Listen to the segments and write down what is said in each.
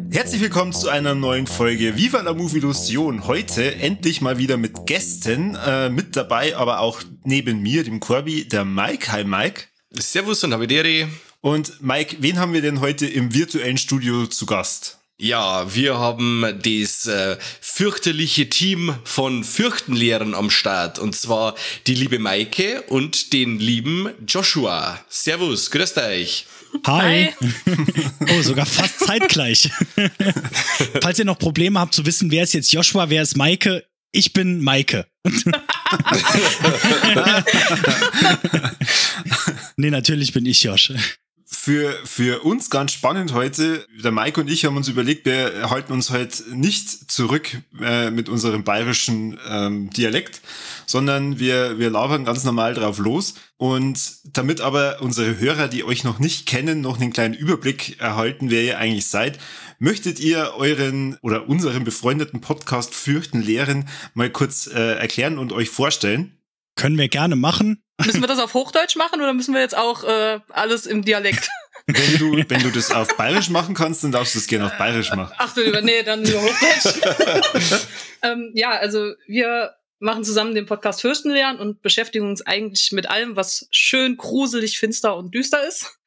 Herzlich willkommen zu einer neuen Folge Viva la Movilusion. Heute endlich mal wieder mit Gästen mit dabei, aber auch neben mir, dem Corby, der Mike. Hi Mike. Servus und Habidere. Und Mike, wen haben wir denn heute im virtuellen Studio zu Gast? Ja, wir haben das fürchterliche Team von Fürchtenlehrern am Start. Und zwar die liebe Maike und den lieben Joshua. Servus, grüßt euch. Hi. Oh, sogar fast zeitgleich. Falls ihr noch Probleme habt zu wissen, wer ist jetzt Joshua, wer ist Maike, ich bin Maike. Nee, natürlich bin ich Josh. Für uns ganz spannend heute, der Mike und ich haben uns überlegt, wir halten uns heute nicht zurück mit unserem bayerischen Dialekt, sondern wir labern ganz normal drauf los. Und damit aber unsere Hörer, die euch noch nicht kennen, noch einen kleinen Überblick erhalten, wer ihr eigentlich seid, möchtet ihr euren oder unseren befreundeten Podcast Fürchten Lehren mal kurz erklären und euch vorstellen? Können wir gerne machen. Müssen wir das auf Hochdeutsch machen oder müssen wir jetzt auch alles im Dialekt? Wenn du das auf Bayerisch machen kannst, dann darfst du es gerne auf Bayerisch machen. Ach du lieber, nee, dann nur Hochdeutsch. Ja, also wir machen zusammen den Podcast Fürchtenlehren und beschäftigen uns eigentlich mit allem, was schön gruselig, finster und düster ist.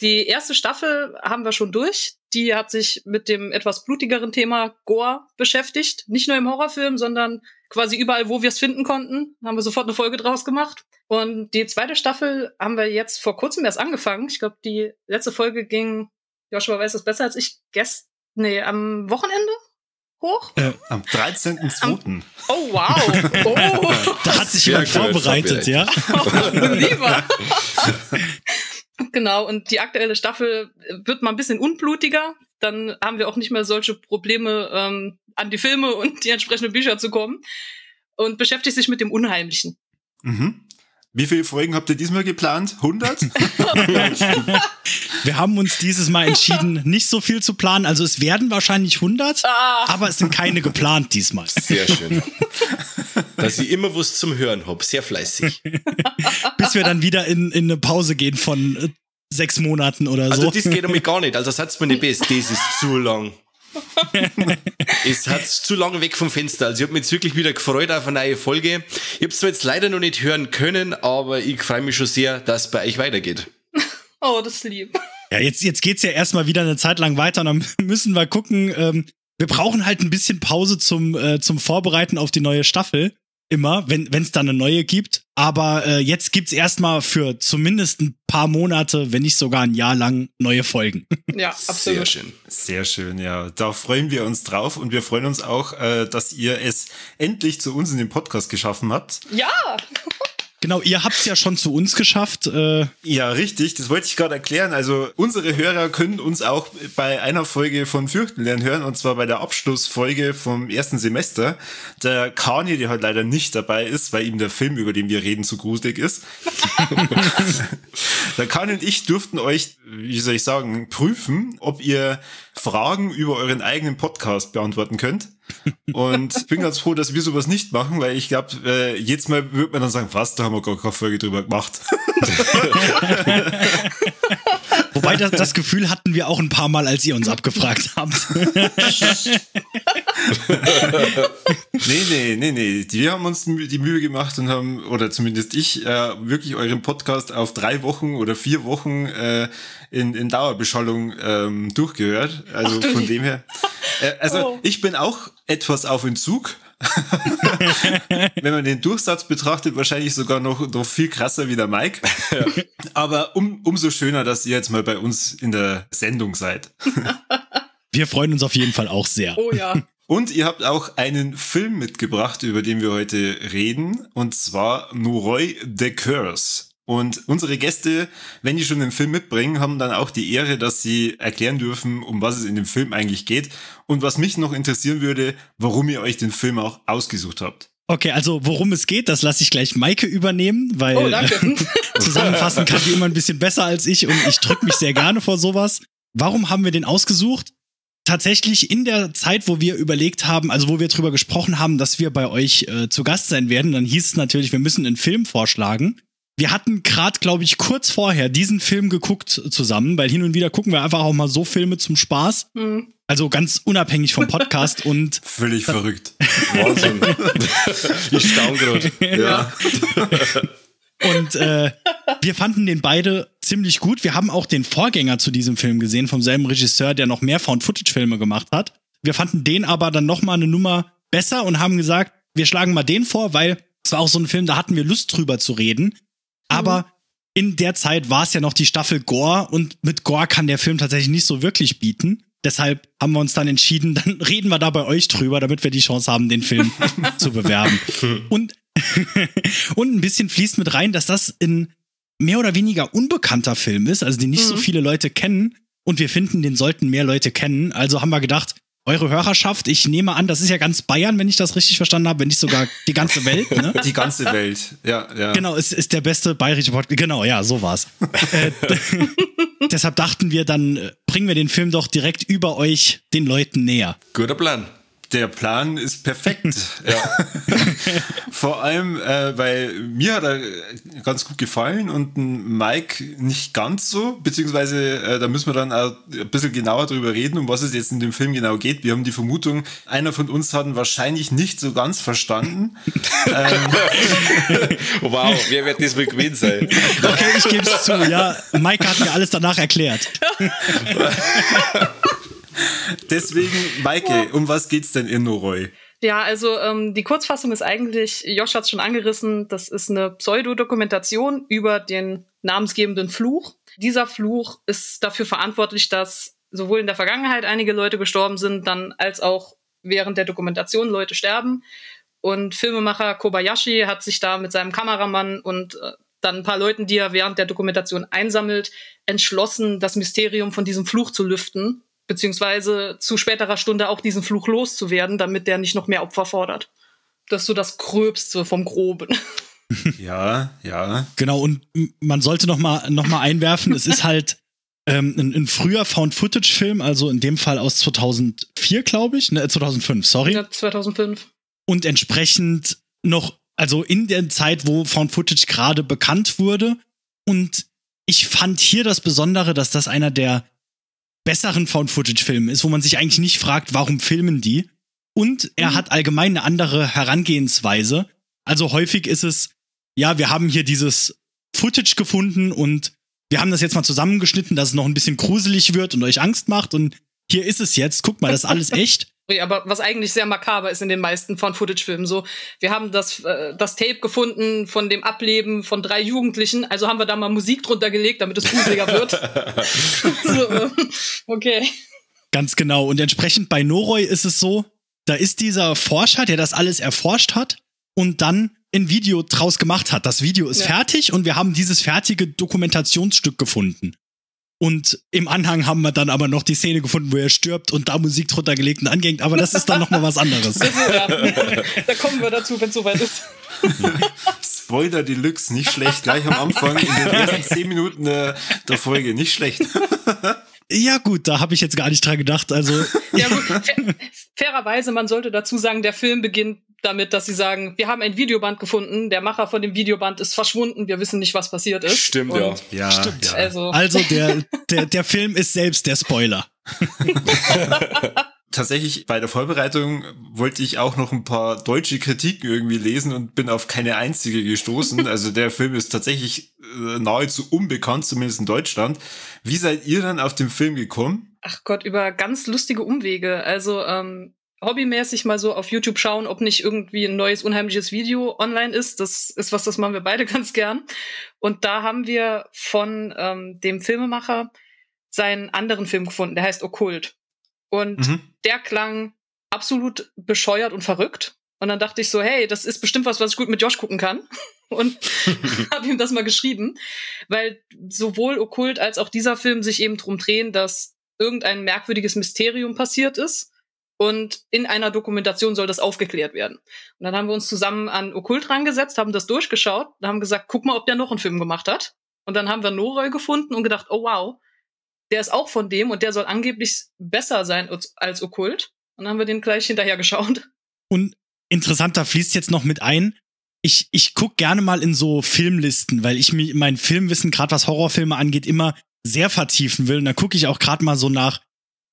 Die erste Staffel haben wir schon durch. Die hat sich mit dem etwas blutigeren Thema Gore beschäftigt. Nicht nur im Horrorfilm, sondern quasi überall, wo wir es finden konnten, haben wir sofort eine Folge draus gemacht. Und die zweite Staffel haben wir jetzt vor kurzem erst angefangen. Ich glaube, die letzte Folge ging, Joshua weiß das besser als ich, am Wochenende hoch? Am 13.02. Oh, wow. Oh. Da hat sich jemand vorbereitet, ja? Oh, lieber. Genau, und die aktuelle Staffel wird mal ein bisschen unblutiger. Dann haben wir auch nicht mehr solche Probleme, an die Filme und die entsprechenden Bücher zu kommen. Und beschäftigt sich mit dem Unheimlichen. Mhm. Wie viele Folgen habt ihr diesmal geplant? 100? Wir haben uns dieses Mal entschieden, nicht so viel zu planen. Also es werden wahrscheinlich 100, aber es sind keine geplant diesmal. Sehr schön. Dass ich immer was zum Hören hab. Sehr fleißig. Bis wir dann wieder in eine Pause gehen von 6 Monaten oder so. Also das geht um mich gar nicht. Also das hat's mir nicht best. Das ist zu lang. Es hat zu lange weg vom Fenster. Also ich habe mich jetzt wirklich wieder gefreut auf eine neue Folge. Ich habe es zwar jetzt leider noch nicht hören können, aber ich freue mich schon sehr, dass es bei euch weitergeht. Oh, das ist lieb. Ja, jetzt geht's ja erstmal wieder eine Zeit lang weiter und dann müssen wir gucken. Wir brauchen halt ein bisschen Pause zum Vorbereiten auf die neue Staffel. Immer, wenn es dann eine neue gibt. Aber jetzt gibt's erstmal für zumindest ein paar Monate, wenn nicht sogar ein Jahr lang, neue Folgen. Ja, absolut. Sehr schön. Sehr schön, ja. Da freuen wir uns drauf und wir freuen uns auch, dass ihr es endlich zu uns in den Podcast geschaffen habt. Ja! Genau, ihr habt's ja schon zu uns geschafft. Ja, richtig, das wollte ich gerade erklären. Also unsere Hörer können uns auch bei einer Folge von Fürchtenlernen hören, und zwar bei der Abschlussfolge vom ersten Semester. Der Kani, der heute leider nicht dabei ist, weil ihm der Film, über den wir reden, zu gruselig ist. Der Kani und ich durften euch, wie soll ich sagen, prüfen, ob ihr Fragen über euren eigenen Podcast beantworten könnt. Und bin ganz froh, dass wir sowas nicht machen, weil ich glaube, jedes Mal wird man dann sagen, was, da haben wir gar keine Folge drüber gemacht. Wobei, das Gefühl hatten wir auch ein paar Mal, als ihr uns abgefragt habt. Nee. Wir haben uns die Mühe gemacht und haben, oder zumindest ich, wirklich euren Podcast auf 3 Wochen oder 4 Wochen in Dauerbeschallung durchgehört. Also von dem her. Ich bin auch etwas auf Entzug. Wenn man den Durchsatz betrachtet, wahrscheinlich sogar noch viel krasser wie der Mike. Ja. Aber umso schöner, dass ihr jetzt mal bei uns in der Sendung seid. Wir freuen uns auf jeden Fall auch sehr. Oh ja. Und ihr habt auch einen Film mitgebracht, über den wir heute reden, und zwar Noroi: The Curse. Und unsere Gäste, wenn die schon den Film mitbringen, haben dann auch die Ehre, dass sie erklären dürfen, um was es in dem Film eigentlich geht. Und was mich noch interessieren würde, warum ihr euch den Film auch ausgesucht habt. Okay, also worum es geht, das lasse ich gleich Maike übernehmen, weil oh, danke. Zusammenfassen kann die immer ein bisschen besser als ich und ich drücke mich sehr gerne vor sowas. Warum haben wir den ausgesucht? Tatsächlich in der Zeit, wo wir überlegt haben, also wo wir drüber gesprochen haben, dass wir bei euch zu Gast sein werden, dann hieß es natürlich, wir müssen einen Film vorschlagen. Wir hatten gerade, glaube ich, kurz vorher diesen Film geguckt zusammen, weil hin und wieder gucken wir einfach auch mal so Filme zum Spaß. Mhm. Also ganz unabhängig vom Podcast und völlig verrückt. Wahnsinn. Ich staune gerade. Ja. Und wir fanden den beide ziemlich gut. Wir haben auch den Vorgänger zu diesem Film gesehen, vom selben Regisseur, der noch mehr Found-Footage-Filme gemacht hat. Wir fanden den aber dann noch mal eine Nummer besser und haben gesagt, wir schlagen mal den vor, weil es war auch so ein Film, da hatten wir Lust drüber zu reden. Aber in der Zeit war es ja noch die Staffel Gore und mit Gore kann der Film tatsächlich nicht so wirklich bieten. Deshalb haben wir uns dann entschieden, dann reden wir da bei euch drüber, damit wir die Chance haben, den Film zu bewerben. Und ein bisschen fließt mit rein, dass das ein mehr oder weniger unbekannter Film ist, also den nicht so viele Leute kennen. Und wir finden, den sollten mehr Leute kennen. Also haben wir gedacht, eure Hörerschaft, ich nehme an, das ist ja ganz Bayern, wenn ich das richtig verstanden habe, wenn nicht sogar die ganze Welt, ne? Die ganze Welt, ja, ja. Genau, es ist der beste bayerische Podcast. Genau, ja, so war's. Deshalb dachten wir, dann bringen wir den Film doch direkt über euch den Leuten näher. Guter Plan. Der Plan ist perfekt. Ja. Vor allem, weil mir hat er ganz gut gefallen und Mike nicht ganz so, beziehungsweise da müssen wir dann auch ein bisschen genauer drüber reden, um was es jetzt in dem Film genau geht. Wir haben die Vermutung, einer von uns hat ihn wahrscheinlich nicht so ganz verstanden. Wow, wer wird das wohl gewesen sein? Okay, ich gebe es zu, ja. Mike hat mir alles danach erklärt. Deswegen, Maike, um was geht's denn in Noroi? Ja, also die Kurzfassung ist eigentlich, Josh hat's schon angerissen, das ist eine Pseudodokumentation über den namensgebenden Fluch. Dieser Fluch ist dafür verantwortlich, dass sowohl in der Vergangenheit einige Leute gestorben sind, dann als auch während der Dokumentation Leute sterben. Und Filmemacher Kobayashi hat sich da mit seinem Kameramann und dann ein paar Leuten, die er während der Dokumentation einsammelt, entschlossen, das Mysterium von diesem Fluch zu lüften, beziehungsweise zu späterer Stunde auch diesen Fluch loszuwerden, damit der nicht noch mehr Opfer fordert. Das ist so das Gröbste vom Groben. Ja, ja. Genau, und man sollte noch mal einwerfen, es ist halt ein früher Found-Footage-Film, also in dem Fall aus 2004, glaube ich. Ne, 2005, sorry. Ja, 2005. Und entsprechend noch, also in der Zeit, wo Found-Footage gerade bekannt wurde. Und ich fand hier das Besondere, dass das einer der besseren Found-Footage-Filmen ist, wo man sich eigentlich nicht fragt, warum filmen die? Und er hat allgemein eine andere Herangehensweise. Also häufig ist es, ja, wir haben hier dieses Footage gefunden und wir haben das jetzt mal zusammengeschnitten, dass es noch ein bisschen gruselig wird und euch Angst macht und hier ist es jetzt, guck mal, das ist alles echt. Aber was eigentlich sehr makaber ist in den meisten Found-Footage-Filmen so, wir haben das Tape gefunden von dem Ableben von 3 Jugendlichen, also haben wir da mal Musik drunter gelegt, damit es gruseliger wird. So, okay. Ganz genau. Und entsprechend bei Noroi ist es so, da ist dieser Forscher, der das alles erforscht hat und dann ein Video draus gemacht hat. Das Video ist fertig und wir haben dieses fertige Dokumentationsstück gefunden. Und im Anhang haben wir dann aber noch die Szene gefunden, wo er stirbt und da Musik drunter gelegt und angehängt. Aber das ist dann nochmal was anderes. Das ist, ja. Da kommen wir dazu, wenn es soweit ist. Spoiler Deluxe, nicht schlecht. Gleich am Anfang, in den ersten 10 Minuten der Folge, nicht schlecht. Ja gut, da habe ich jetzt gar nicht dran gedacht. Also ja, gut, fairerweise, man sollte dazu sagen, der Film beginnt damit, dass sie sagen, wir haben ein Videoband gefunden, der Macher von dem Videoband ist verschwunden, wir wissen nicht, was passiert ist. Stimmt, und ja. Stimmt. Ja. Also der Film ist selbst der Spoiler. Tatsächlich, bei der Vorbereitung wollte ich auch noch ein paar deutsche Kritiken irgendwie lesen und bin auf keine einzige gestoßen. Also der Film ist tatsächlich nahezu unbekannt, zumindest in Deutschland. Wie seid ihr dann auf den Film gekommen? Ach Gott, über ganz lustige Umwege. Also hobbymäßig mal so auf YouTube schauen, ob nicht irgendwie ein neues unheimliches Video online ist. Das ist was, das machen wir beide ganz gern. Und da haben wir von dem Filmemacher seinen anderen Film gefunden, der heißt Okkult. Und der klang absolut bescheuert und verrückt. Und dann dachte ich so, hey, das ist bestimmt was, was ich gut mit Josh gucken kann. Und habe ihm das mal geschrieben. Weil sowohl Okkult als auch dieser Film sich eben drum drehen, dass irgendein merkwürdiges Mysterium passiert ist. Und in einer Dokumentation soll das aufgeklärt werden. Und dann haben wir uns zusammen an Okkult rangesetzt, haben das durchgeschaut und haben gesagt, guck mal, ob der noch einen Film gemacht hat. Und dann haben wir Noroi gefunden und gedacht, oh wow, der ist auch von dem und der soll angeblich besser sein als Okkult. Und dann haben wir den gleich hinterher geschaut. Und interessant, da fließt jetzt noch mit ein, ich guck gerne mal in so Filmlisten, weil ich mir mein Filmwissen, gerade was Horrorfilme angeht, immer sehr vertiefen will. Und da gucke ich auch gerade mal so nach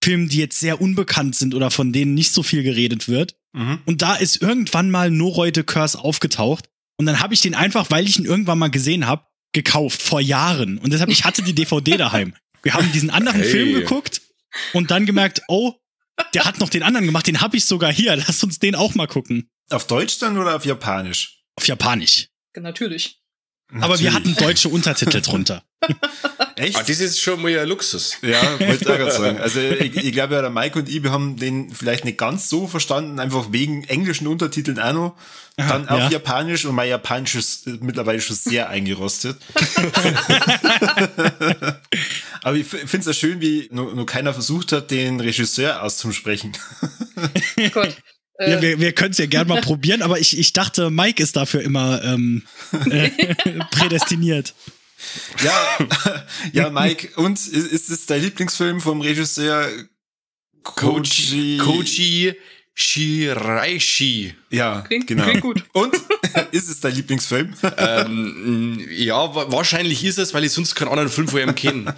Filmen, die jetzt sehr unbekannt sind oder von denen nicht so viel geredet wird. Mhm. Und da ist irgendwann mal Noroi the Curse aufgetaucht. Und dann habe ich den einfach, weil ich ihn irgendwann mal gesehen habe, gekauft, vor Jahren. Und deshalb, ich hatte die DVD daheim. Wir haben diesen anderen Film geguckt und dann gemerkt, oh, der hat noch den anderen gemacht, den habe ich sogar hier. Lass uns den auch mal gucken. Auf Deutsch dann oder auf Japanisch? Auf Japanisch. Natürlich. Aber wir hatten deutsche Untertitel drunter. Echt? Ah, das ist schon mal ein Luxus. Ja, wollte ich auch gerade sagen. Also ich glaube ja, der Mike und ich, wir haben den vielleicht nicht ganz so verstanden, einfach wegen englischen Untertiteln auch noch. Dann auf Japanisch, und mein Japanisch ist mittlerweile schon sehr eingerostet. Aber ich finde es ja schön, wie nur keiner versucht hat, den Regisseur auszusprechen. Oh Gott. Ja, wir können es ja gerne mal probieren, aber ich dachte, Mike ist dafür immer prädestiniert. Ja, ja, Mike, und ist es dein Lieblingsfilm vom Regisseur Koji Shiraishi? Ja, klingt, genau. Klingt gut. Und ist es dein Lieblingsfilm? Ja, wahrscheinlich ist es, weil ich sonst keinen anderen Film von ihm kenne.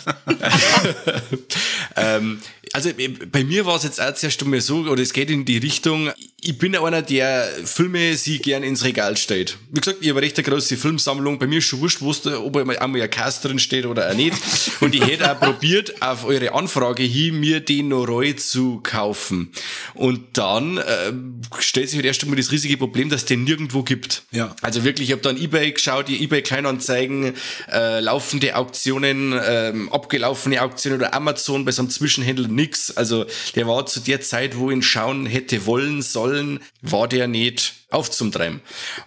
Also bei mir war es jetzt auch zuerst einmal so, oder es geht in die Richtung, ich bin einer, der Filme sich gern ins Regal stellt. Wie gesagt, ich habe recht eine große Filmsammlung. Bei mir ist schon wurscht, ob einmal ein Cast drin steht oder auch nicht. Und ich hätte auch probiert, auf eure Anfrage hin, mir den Noroi zu kaufen. Und dann stellt sich halt erst einmal das riesige Problem, dass es den nirgendwo gibt. Ja. Also wirklich, ich habe dann eBay geschaut, die eBay-Kleinanzeigen, laufende Auktionen, abgelaufene Auktionen oder Amazon bei so einem Zwischenhändler, nix. Also der war zu der Zeit, wo ich ihn schauen hätte wollen, sollen, war der nicht aufzutreiben.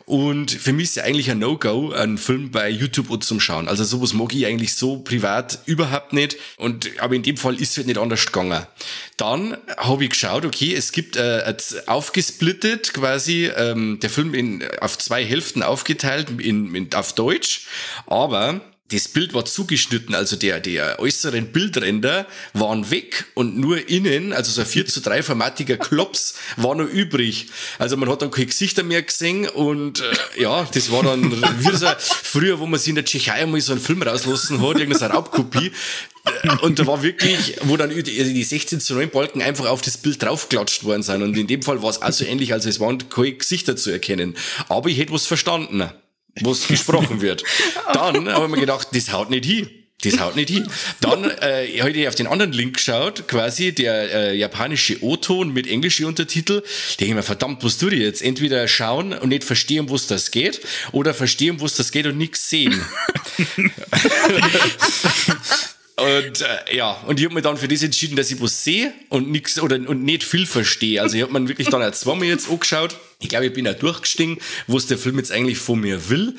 Und für mich ist ja eigentlich ein No-Go, einen Film bei YouTube zum Schauen. Also sowas mag ich eigentlich so privat überhaupt nicht. Und, aber in dem Fall ist es halt nicht anders gegangen. Dann habe ich geschaut, okay, es gibt aufgesplittet quasi, der Film auf zwei Hälften aufgeteilt, auf Deutsch, aber das Bild war zugeschnitten, also der äußeren Bildränder waren weg und nur innen, also so ein 4:3 formatiger Klops war noch übrig. Also man hat dann keine Gesichter mehr gesehen und ja, das war dann wie so früher, wo man sich in der Tschechei mal so einen Film rauslassen hat, irgendeine Raubkopie. Und da war wirklich, wo dann die 16:9 Balken einfach auf das Bild draufgeklatscht worden sind. Und in dem Fall war es auch so ähnlich, also es waren keine Gesichter zu erkennen. Aber ich hätte was verstanden, was gesprochen wird. Dann habe ich mir gedacht, das haut nicht hin. Das haut nicht hin. Dann habe ich auf den anderen Link geschaut, quasi der japanische O-Ton mit englischen Untertitel. Denke ich mir, verdammt, was tue ich jetzt? Entweder schauen und nicht verstehen, wo es das geht, oder verstehen, wo es das geht und nichts sehen. Und ja, und ich habe mich dann für das entschieden, dass ich was sehe und nix oder und nicht viel verstehe. Also ich habe mir wirklich dann auch zweimal jetzt angeschaut. Ich glaube, ich bin auch durchgestiegen, was der Film jetzt eigentlich von mir will.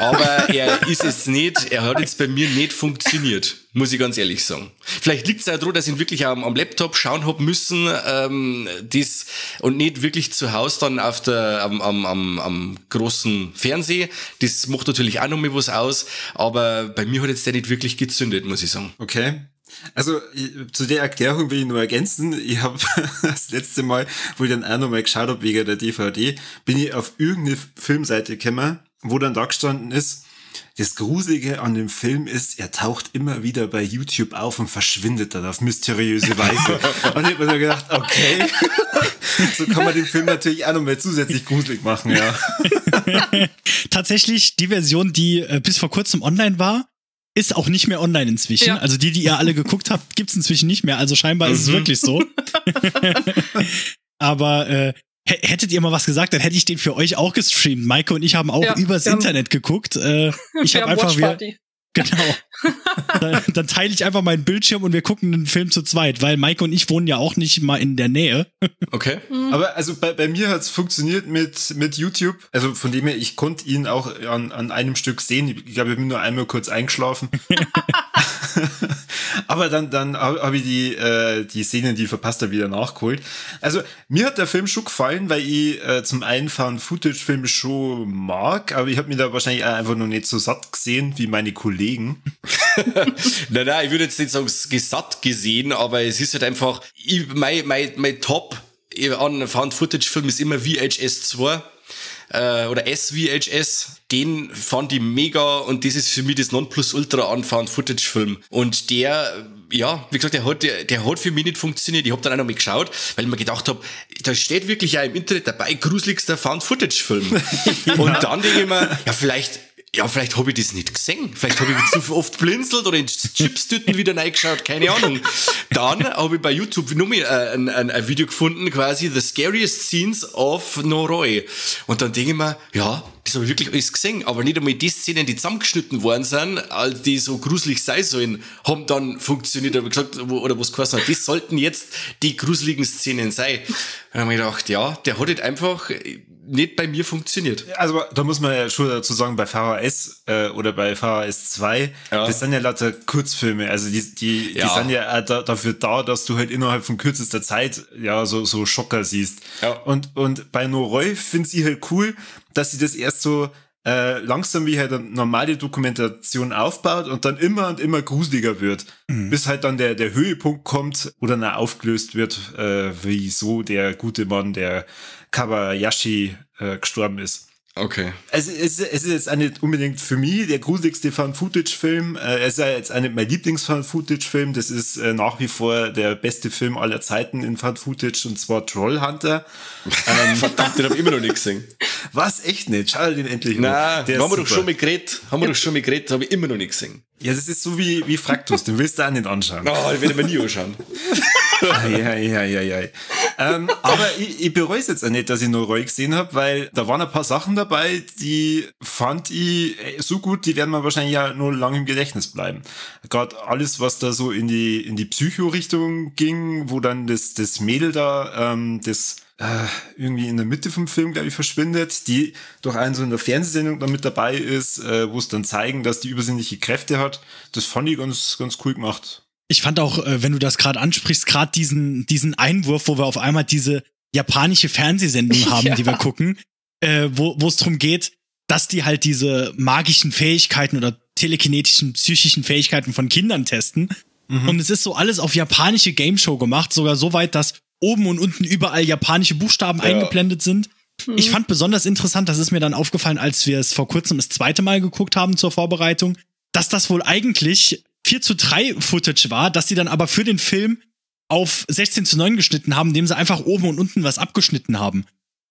Aber er ist es nicht, er hat jetzt bei mir nicht funktioniert, muss ich ganz ehrlich sagen. Vielleicht liegt es auch daran, dass ich ihn wirklich am Laptop schauen hab müssen, das, und nicht wirklich zu Hause dann auf der, am großen Fernseher. Das macht natürlich auch noch mal was aus, aber bei mir hat jetzt der nicht wirklich gezündet, muss ich sagen. Okay. Also zu der Erklärung will ich nur ergänzen, ich habe das letzte Mal, wo ich dann auch nochmal geschaut habe wegen der DVD, bin ich auf irgendeine Filmseite gekommen, wo dann da gestanden ist, das Gruselige an dem Film ist, er taucht immer wieder bei YouTube auf und verschwindet dann auf mysteriöse Weise. Und ich habe mir so gedacht, okay, so kann man den Film natürlich auch nochmal zusätzlich gruselig machen, ja. Tatsächlich, die Version, die bis vor kurzem online war, ist auch nicht mehr online inzwischen. Ja. Also die ihr alle geguckt habt, gibt's inzwischen nicht mehr. Also scheinbar ist es wirklich so. Aber hättet ihr mal was gesagt, dann hätte ich den für euch auch gestreamt. Maike und ich haben auch übers Internet geguckt. Ich habe einfach wieder, genau. Dann teile ich einfach meinen Bildschirm und wir gucken einen Film zu zweit, weil Maike und ich wohnen ja auch nicht mal in der Nähe. Okay. Aber also bei mir hat's funktioniert mit YouTube. Also von dem her, ich konnte ihn auch an einem Stück sehen. Ich glaube, ich bin nur einmal kurz eingeschlafen. Aber dann habe ich die Szenen, die ich verpasst habe, wieder nachgeholt. Also mir hat der Film schon gefallen, weil ich zum einen Found-Footage-Filme schon mag, aber ich habe mir da wahrscheinlich auch einfach noch nicht so satt gesehen wie meine Kollegen. Nein, ich würde jetzt nicht sagen satt gesehen, aber es ist halt einfach, mein Top an Found-Footage-Film ist immer VHS 2. Oder SVHS, den fand ich mega und das ist für mich das Nonplusultra an Found-Footage-Film. Und der, ja, wie gesagt, der hat für mich nicht funktioniert. Ich hab dann auch noch mal geschaut, weil ich mir gedacht hab, da steht wirklich auch im Internet dabei, gruseligster Found-Footage-Film. Ja. Und dann denke ich mir, ja, vielleicht habe ich das nicht gesehen. Vielleicht habe ich zu oft blinzelt oder in Chipstüten wieder reingeschaut, keine Ahnung. Dann habe ich bei YouTube nur mal ein Video gefunden, quasi The Scariest Scenes of Noroi. Und dann denke ich mir, ja, das habe ich wirklich alles gesehen, aber nicht einmal die Szenen, die zusammengeschnitten worden sind, die so gruselig sein sollen, haben dann funktioniert. Aber gesagt, oder was geheißen hat, das sollten jetzt die gruseligen Szenen sein. Dann habe ich mir gedacht, ja, der hat halt einfach nicht bei mir funktioniert. Also da muss man ja schon dazu sagen, bei VHS oder bei VHS 2, ja, das sind ja lauter Kurzfilme, also die sind ja dafür da, dass du halt innerhalb von kürzester Zeit ja so Schocker siehst. Ja. Und bei Noroi finde ich halt cool, dass sie das erst so langsam wie halt eine normale Dokumentation aufbaut und dann immer und immer gruseliger wird, bis halt dann der Höhepunkt kommt oder dann aufgelöst wird, wieso der gute Mann, der Kabayashi, gestorben ist. Okay. Also es ist jetzt auch nicht unbedingt für mich der gruseligste Found-Footage-Film. Es ist ja jetzt auch nicht mein Lieblings-Found-Footage-Film. Das ist nach wie vor der beste Film aller Zeiten in Found-Footage, und zwar Trollhunter. Verdammt, den hab ich immer noch nicht gesehen. Was? Echt nicht? Schau dir den endlich an. Nein, haben wir doch schon mal geredet. Habe ich immer noch nicht gesehen. Ja, das ist so wie Fraktus, den willst du auch nicht anschauen. Oh, den werde ich mir nie anschauen. Ja. Aber ich bereue es jetzt auch nicht, dass ich Noroi gesehen habe, weil da waren ein paar Sachen dabei, die fand ich so gut, die werden mir wahrscheinlich ja nur lange im Gedächtnis bleiben. Gerade alles, was da so in die Psycho-Richtung ging, wo dann das Mädel da, das irgendwie in der Mitte vom Film, glaube ich, verschwindet, die durch einen so in der Fernsehsendung da mit dabei ist, wo es dann zeigen, dass die übersinnliche Kräfte hat. Das fand ich ganz, ganz cool gemacht. Ich fand auch, wenn du das gerade ansprichst, gerade diesen Einwurf, wo wir auf einmal diese japanische Fernsehsendung haben, ja, die wir gucken, wo es darum geht, dass die halt diese magischen Fähigkeiten oder telekinetischen, psychischen Fähigkeiten von Kindern testen. Mhm. Und es ist so alles auf japanische Gameshow gemacht, sogar so weit, dass oben und unten überall japanische Buchstaben eingeblendet sind. Mhm. Ich fand besonders interessant, das ist mir dann aufgefallen, als wir es vor kurzem das zweite Mal geguckt haben zur Vorbereitung, dass das wohl eigentlich 4:3 Footage war, dass sie dann aber für den Film auf 16:9 geschnitten haben, indem sie einfach oben und unten was abgeschnitten haben.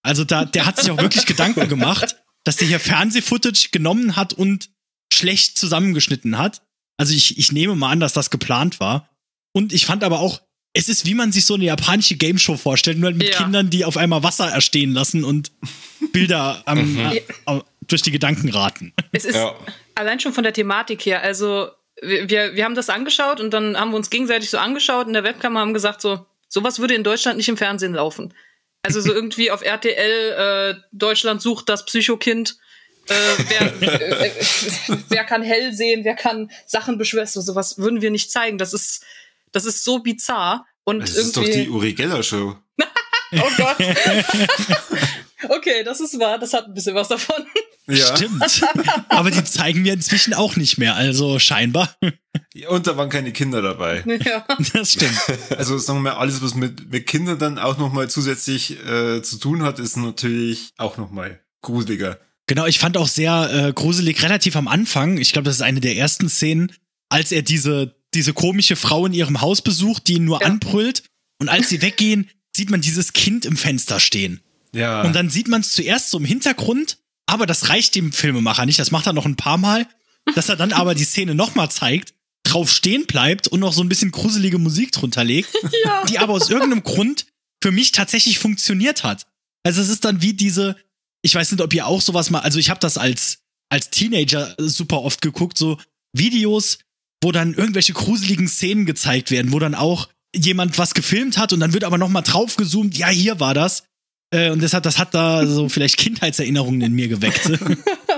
Also da, der hat sich auch wirklich Gedanken gemacht, dass der hier Fernseh-Footage genommen hat und schlecht zusammengeschnitten hat. Also ich nehme mal an, dass das geplant war. Und ich fand aber auch, es ist, wie man sich so eine japanische Gameshow vorstellt, nur halt mit Kindern, die auf einmal Wasser erstehen lassen und Bilder durch die Gedanken raten. Es ist allein schon von der Thematik her, also wir haben das angeschaut und dann haben wir uns gegenseitig so angeschaut in der Webcam und haben gesagt, so, sowas würde in Deutschland nicht im Fernsehen laufen. Also so irgendwie auf RTL, Deutschland sucht das Psychokind, wer kann hell sehen, wer kann Sachen beschwören, so, sowas würden wir nicht zeigen. Das ist so bizarr. Und das ist doch die Uri Geller Show. Oh Gott. Okay, das ist wahr, das hat ein bisschen was davon. Ja. Stimmt. Aber die zeigen wir inzwischen auch nicht mehr, also scheinbar. Und da waren keine Kinder dabei. Ja. Das stimmt. Also sagen wir mal, alles, was mit Kindern dann auch nochmal zusätzlich zu tun hat, ist natürlich auch nochmal gruseliger. Genau, ich fand auch sehr gruselig, relativ am Anfang, ich glaube, das ist eine der ersten Szenen, als er diese komische Frau in ihrem Haus besucht, die ihn nur anbrüllt. Und als sie weggehen, sieht man dieses Kind im Fenster stehen. Ja. Und dann sieht man es zuerst so im Hintergrund, aber das reicht dem Filmemacher nicht. Das macht er noch ein paar Mal, dass er dann aber die Szene nochmal zeigt, drauf stehen bleibt und noch so ein bisschen gruselige Musik drunter legt, die aber aus irgendeinem Grund für mich tatsächlich funktioniert hat. Also es ist dann wie diese, ich weiß nicht, ob ihr auch sowas mal, also ich habe das als Teenager super oft geguckt, so Videos, wo dann irgendwelche gruseligen Szenen gezeigt werden, wo dann auch jemand was gefilmt hat und dann wird aber nochmal draufgezoomt, ja, hier war das. Und deshalb, das hat da so vielleicht Kindheitserinnerungen in mir geweckt.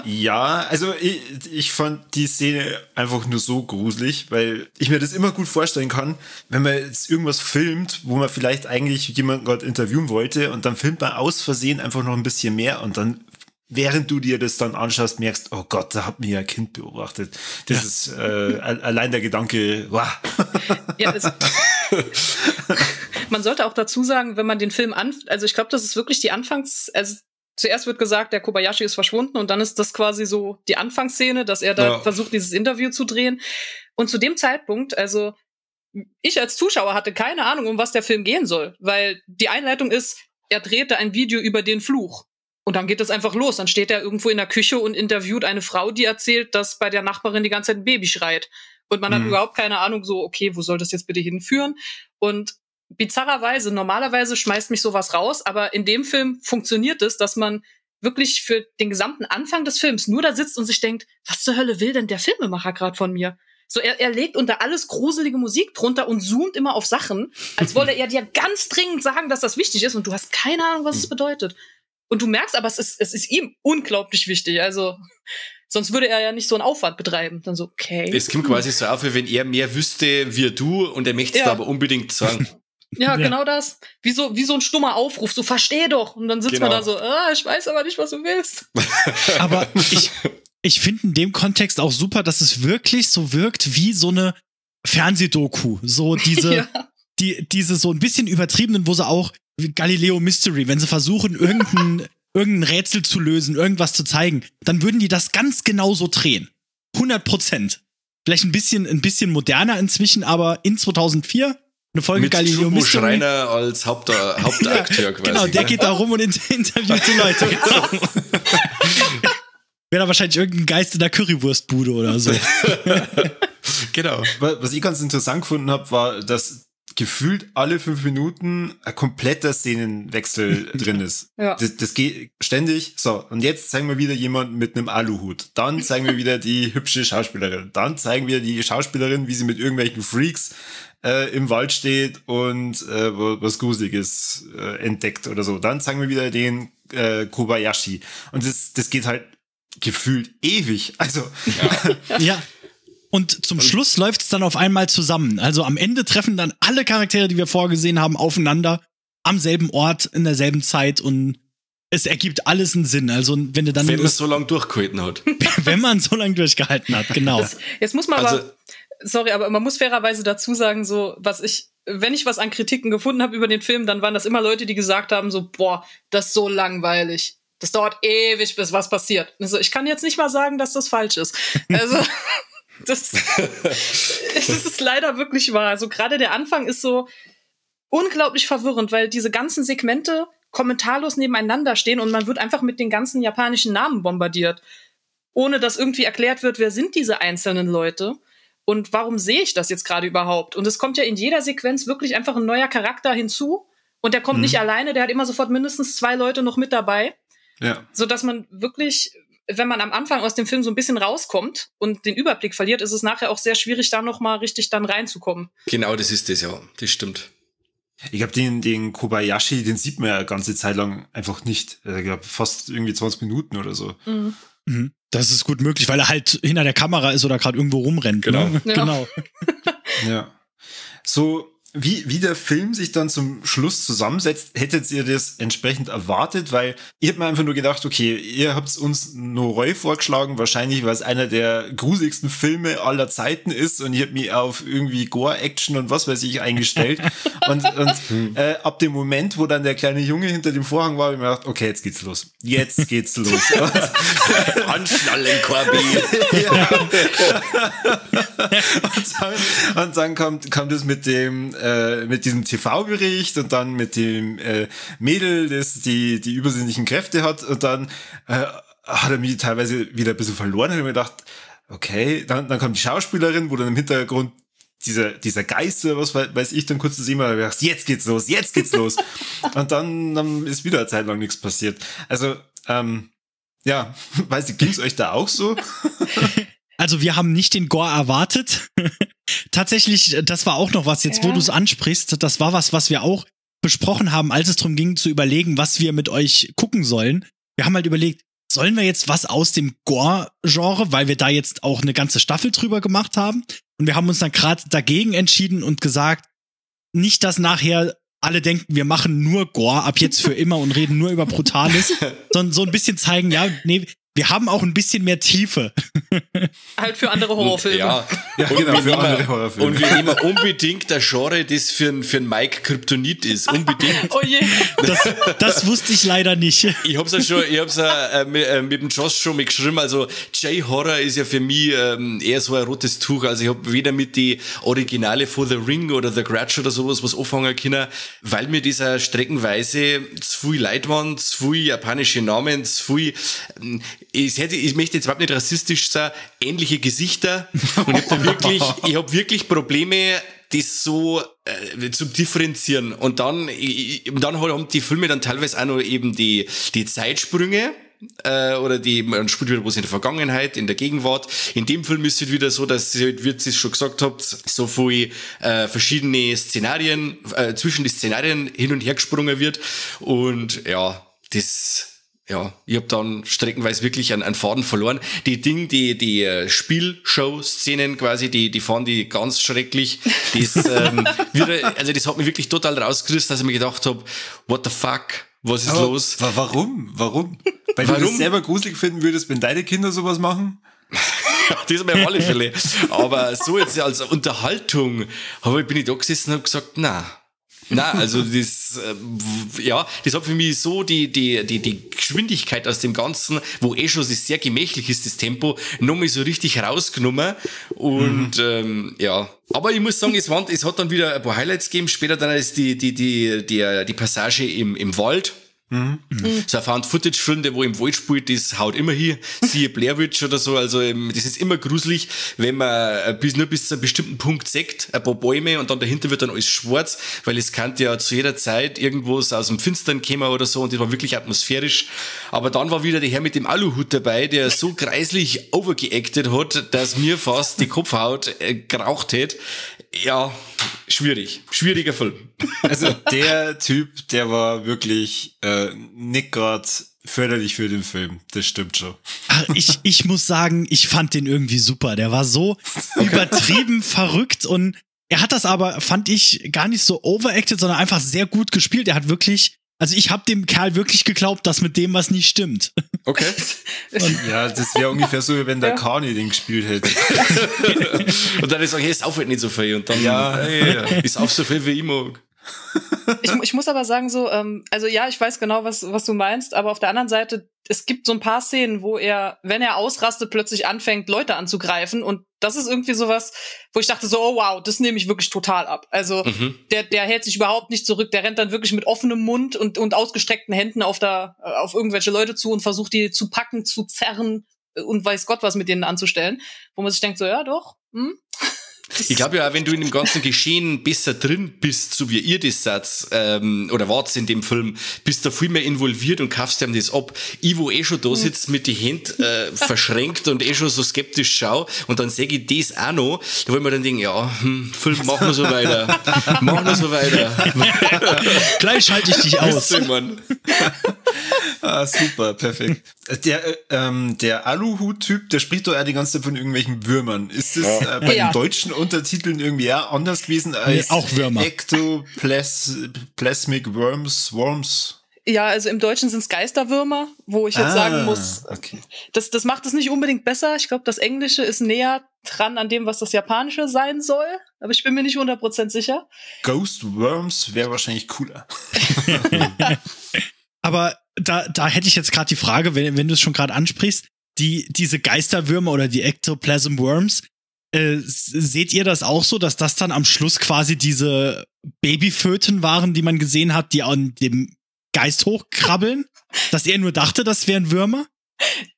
Ja, also ich fand die Szene einfach nur so gruselig, weil ich mir das immer gut vorstellen kann, wenn man jetzt irgendwas filmt, wo man vielleicht eigentlich jemanden gerade interviewen wollte und dann filmt man aus Versehen einfach noch ein bisschen mehr und dann, während du dir das dann anschaust, merkst, oh Gott, da hat mir ja ein Kind beobachtet. Das ist allein der Gedanke, wow. Ja, man sollte auch dazu sagen, wenn man den Film also ich glaube, das ist wirklich die also zuerst wird gesagt, der Kobayashi ist verschwunden und dann ist das quasi so die Anfangsszene, dass er da versucht, dieses Interview zu drehen. Und zu dem Zeitpunkt, also ich als Zuschauer hatte keine Ahnung, um was der Film gehen soll, weil die Einleitung ist, er drehte ein Video über den Fluch. Und dann geht es einfach los. Dann steht er irgendwo in der Küche und interviewt eine Frau, die erzählt, dass bei der Nachbarin die ganze Zeit ein Baby schreit. Und man hat überhaupt keine Ahnung, so, okay, wo soll das jetzt bitte hinführen? Und bizarrerweise, normalerweise schmeißt mich sowas raus, aber in dem Film funktioniert es, dass man wirklich für den gesamten Anfang des Films nur da sitzt und sich denkt, was zur Hölle will denn der Filmemacher gerade von mir? So, er legt unter alles gruselige Musik drunter und zoomt immer auf Sachen, als wolle er dir ganz dringend sagen, dass das wichtig ist und du hast keine Ahnung, was es bedeutet. Und du merkst aber, es ist ihm unglaublich wichtig. Also, sonst würde er ja nicht so einen Aufwand betreiben. Dann so, okay. Es kommt quasi so auf, wie wenn er mehr wüsste wie du und er möchte es aber unbedingt sagen. Ja, genau das. Wie so ein stummer Aufruf, so versteh doch. Und dann sitzt man da so, ich weiß aber nicht, was du willst. Aber ich finde in dem Kontext auch super, dass es wirklich so wirkt wie so eine Fernsehdoku. So diese, diese so ein bisschen übertriebenen, wo sie auch Galileo Mystery, wenn sie versuchen, irgendein Rätsel zu lösen, irgendwas zu zeigen, dann würden die das ganz genau so drehen. 100%. Vielleicht ein bisschen moderner inzwischen, aber in 2004 eine Folge mit Galileo Mystery. Schreiner als Hauptakteur quasi. Genau, der geht da rum und interviewt die Leute. Genau. Wäre da wahrscheinlich irgendein Geist in der Currywurstbude oder so. Genau. Was ich ganz interessant gefunden habe, war, dass gefühlt alle 5 Minuten ein kompletter Szenenwechsel drin ist. Ja. Das geht ständig. So, und jetzt zeigen wir wieder jemanden mit einem Aluhut. Dann zeigen wir wieder die hübsche Schauspielerin. Dann zeigen wir die Schauspielerin, wie sie mit irgendwelchen Freaks im Wald steht und was Gruseliges entdeckt oder so. Dann zeigen wir wieder den Kobayashi. Und das geht halt gefühlt ewig. Also ja. Und zum Schluss läuft es dann auf einmal zusammen. Also am Ende treffen dann alle Charaktere, die wir vorgesehen haben, aufeinander, am selben Ort, in derselben Zeit und es ergibt alles einen Sinn. Also wenn du dann. Wenn man so lange durchgehalten hat. Wenn man so lange durchgehalten hat, genau. Jetzt muss man aber, sorry, aber man muss fairerweise dazu sagen, so, wenn ich was an Kritiken gefunden habe über den Film, dann waren das immer Leute, die gesagt haben, so, boah, das ist so langweilig. Das dauert ewig, bis was passiert. Also ich kann jetzt nicht mal sagen, dass das falsch ist. Also. Das ist leider wirklich wahr. Also gerade der Anfang ist so unglaublich verwirrend, weil diese ganzen Segmente kommentarlos nebeneinander stehen und man wird einfach mit den ganzen japanischen Namen bombardiert, ohne dass irgendwie erklärt wird, wer sind diese einzelnen Leute und warum sehe ich das jetzt gerade überhaupt? Und es kommt ja in jeder Sequenz wirklich einfach ein neuer Charakter hinzu und der kommt nicht alleine, der hat immer sofort mindestens 2 Leute noch mit dabei, ja. Sodass man wirklich, wenn man am Anfang aus dem Film so ein bisschen rauskommt und den Überblick verliert, ist es nachher auch sehr schwierig, da noch mal richtig dann reinzukommen. Genau, das ist das, ja. Das stimmt. Ich glaube, den Kobayashi, den sieht man ja eine ganze Zeit lang einfach nicht. Ich glaube, fast irgendwie 20 Minuten oder so. Mhm. Das ist gut möglich, weil er halt hinter der Kamera ist oder gerade irgendwo rumrennt. Genau. Ne? Ja. Genau. Ja. So, wie der Film sich dann zum Schluss zusammensetzt, hättet ihr das entsprechend erwartet? Weil ich hab mir einfach nur gedacht, okay, ihr habt uns Noroi vorgeschlagen, wahrscheinlich, weil es einer der gruseligsten Filme aller Zeiten ist und ich hab mich auf irgendwie Gore-Action und was weiß ich eingestellt. und ab dem Moment, wo dann der kleine Junge hinter dem Vorhang war, hab ich mir gedacht, okay, jetzt geht's los. Jetzt geht's los. Anschnallen, Corby. Ja. Und dann kam das mit dem mit diesem TV-Bericht und dann mit dem Mädel, das die übersinnlichen Kräfte hat und dann hat er mich teilweise wieder ein bisschen verloren und ich mir gedacht, okay, dann kam die Schauspielerin, wo dann im Hintergrund dieser Geist oder was weiß ich dann kurz zu sehen war, da hab ich gedacht, jetzt geht's los, jetzt geht's los. Und dann ist wieder eine Zeit lang nichts passiert. Also, ja, weiß ich, ging's euch da auch so? Also wir haben nicht den Gore erwartet. Tatsächlich, das war auch noch was, jetzt wo du es ansprichst, das war was wir auch besprochen haben, als es darum ging zu überlegen, was wir mit euch gucken sollen. Wir haben halt überlegt, sollen wir jetzt was aus dem Gore-Genre, weil wir da jetzt auch eine ganze Staffel drüber gemacht haben. Und wir haben uns dann gerade dagegen entschieden und gesagt, nicht, dass nachher alle denken, wir machen nur Gore ab jetzt für immer und reden nur über Brutales, sondern so ein bisschen zeigen, ja, nee, wir haben auch ein bisschen mehr Tiefe. Halt für andere Horrorfilme. Ja, ja, genau, für andere Horrorfilme. Und wir nehmen unbedingt das Genre, das für ein Mike Kryptonit ist. Unbedingt. Oh je. Das wusste ich leider nicht. Ich hab's ja schon, mit dem Josh schon mal geschrieben. Also J-Horror ist ja für mich eher so ein rotes Tuch. Also ich hab weder mit die Originale von The Ring oder The Grudge oder sowas was anfangen können, weil mir dieser streckenweise zu viel Leute waren, zu viel japanische Namen, zu viel. Ich möchte jetzt überhaupt nicht rassistisch sein, ähnliche Gesichter. Und ich hab wirklich Probleme, das so zu differenzieren. Und dann haben die Filme dann teilweise auch noch eben die Zeitsprünge. Oder die, man spielt wieder was in der Vergangenheit, in der Gegenwart. In dem Film ist es wieder so, dass sie halt, wie ihr es schon gesagt habt, so viel verschiedene Szenarien, zwischen die Szenarien hin und her gesprungen wird. Und ja, ich hab dann streckenweise wirklich einen Faden verloren. Die die Spielshow-Szenen quasi, die fand ich ganz schrecklich. Das, das hat mich wirklich total rausgerissen, dass ich mir gedacht hab, what the fuck, was ist Aber los? Warum? Warum? Weil du das selber gruselig finden würdest, wenn deine Kinder sowas machen? Das ist mir auf alle Fälle. Aber so jetzt als Unterhaltung bin ich da gesessen und hab gesagt, na. Na, also das, das hat für mich so die Geschwindigkeit aus dem Ganzen, wo eh schon sehr gemächlich ist, das Tempo, nochmal so richtig rausgenommen. Und aber ich muss sagen, es hat dann wieder ein paar Highlights gegeben. Später dann ist die Passage im Wald. Mhm. So ein Found-Footage-Film, der wo im Wald spielt, das haut immer hin. Siehe Blair Witch oder so. Also das ist immer gruselig, wenn man nur bis zu einem bestimmten Punkt sieht, ein paar Bäume und dann dahinter wird dann alles schwarz, weil es kann ja zu jeder Zeit irgendwo aus dem Finstern kommen oder so und das war wirklich atmosphärisch. Aber dann war wieder der Herr mit dem Aluhut dabei, der so greislich overgeacted hat, dass mir fast die Kopfhaut geraucht hätte. Ja, schwierig. Schwieriger Film. Also der Typ, der war wirklich nicht gerade förderlich für den Film. Das stimmt schon. Ach, ich muss sagen, ich fand den irgendwie super. Der war so übertrieben verrückt und er hat das aber, fand ich, gar nicht so overacted, sondern einfach sehr gut gespielt. Er hat wirklich, also ich habe dem Kerl wirklich geglaubt, dass mit dem was nicht stimmt. Okay. Und ja, das wäre ungefähr so, wenn der Carney den gespielt hätte. Und dann ist auch, hey, ist auf halt nicht so viel. Und dann, ist auf so viel, wie ich mag. Ich muss aber sagen, so, also ja, ich weiß genau, was du meinst, aber auf der anderen Seite, es gibt so ein paar Szenen, wo er, wenn er ausrastet, plötzlich anfängt, Leute anzugreifen und das ist irgendwie sowas, wo ich dachte so, oh wow, das nehme ich wirklich total ab. Also der hält sich überhaupt nicht zurück, der rennt dann wirklich mit offenem Mund und ausgestreckten Händen auf irgendwelche Leute zu und versucht, die zu packen, zu zerren und weiß Gott was mit denen anzustellen, wo man sich denkt so, ja doch, Ich glaube ja auch, wenn du in dem ganzen Geschehen besser drin bist, so wie ihr das seid, oder wart in dem Film, bist da viel mehr involviert und kaufst einem das ab. Ich, wo eh schon da sitzt, mit den Händen verschränkt und eh schon so skeptisch schau und dann seh ich das auch noch, da wollen wir dann denken, ja, Film, machen wir so weiter. Machen wir so weiter. Gleich schalte ich dich aus. Mann. Ah, super, perfekt. Der Aluhut-Typ, der spricht doch auch die ganze Zeit von irgendwelchen Würmern. Ist das bei den deutschen Untertiteln irgendwie auch anders gewesen als nee, auch Würmer. Ectoplasmic Worms? Ja, also im Deutschen sind es Geisterwürmer, wo ich jetzt sagen muss, okay. Das macht es nicht unbedingt besser. Ich glaube, das Englische ist näher dran an dem, was das Japanische sein soll. Aber ich bin mir nicht 100% sicher. Ghost Worms wäre wahrscheinlich cooler. Aber da hätte ich jetzt gerade die Frage, wenn du es schon gerade ansprichst, diese Geisterwürmer oder die Ectoplasm Worms, seht ihr das auch so, dass das dann am Schluss quasi diese Babyföten waren, die man gesehen hat, die an dem Geist hochkrabbeln? Dass er nur dachte, das wären Würmer?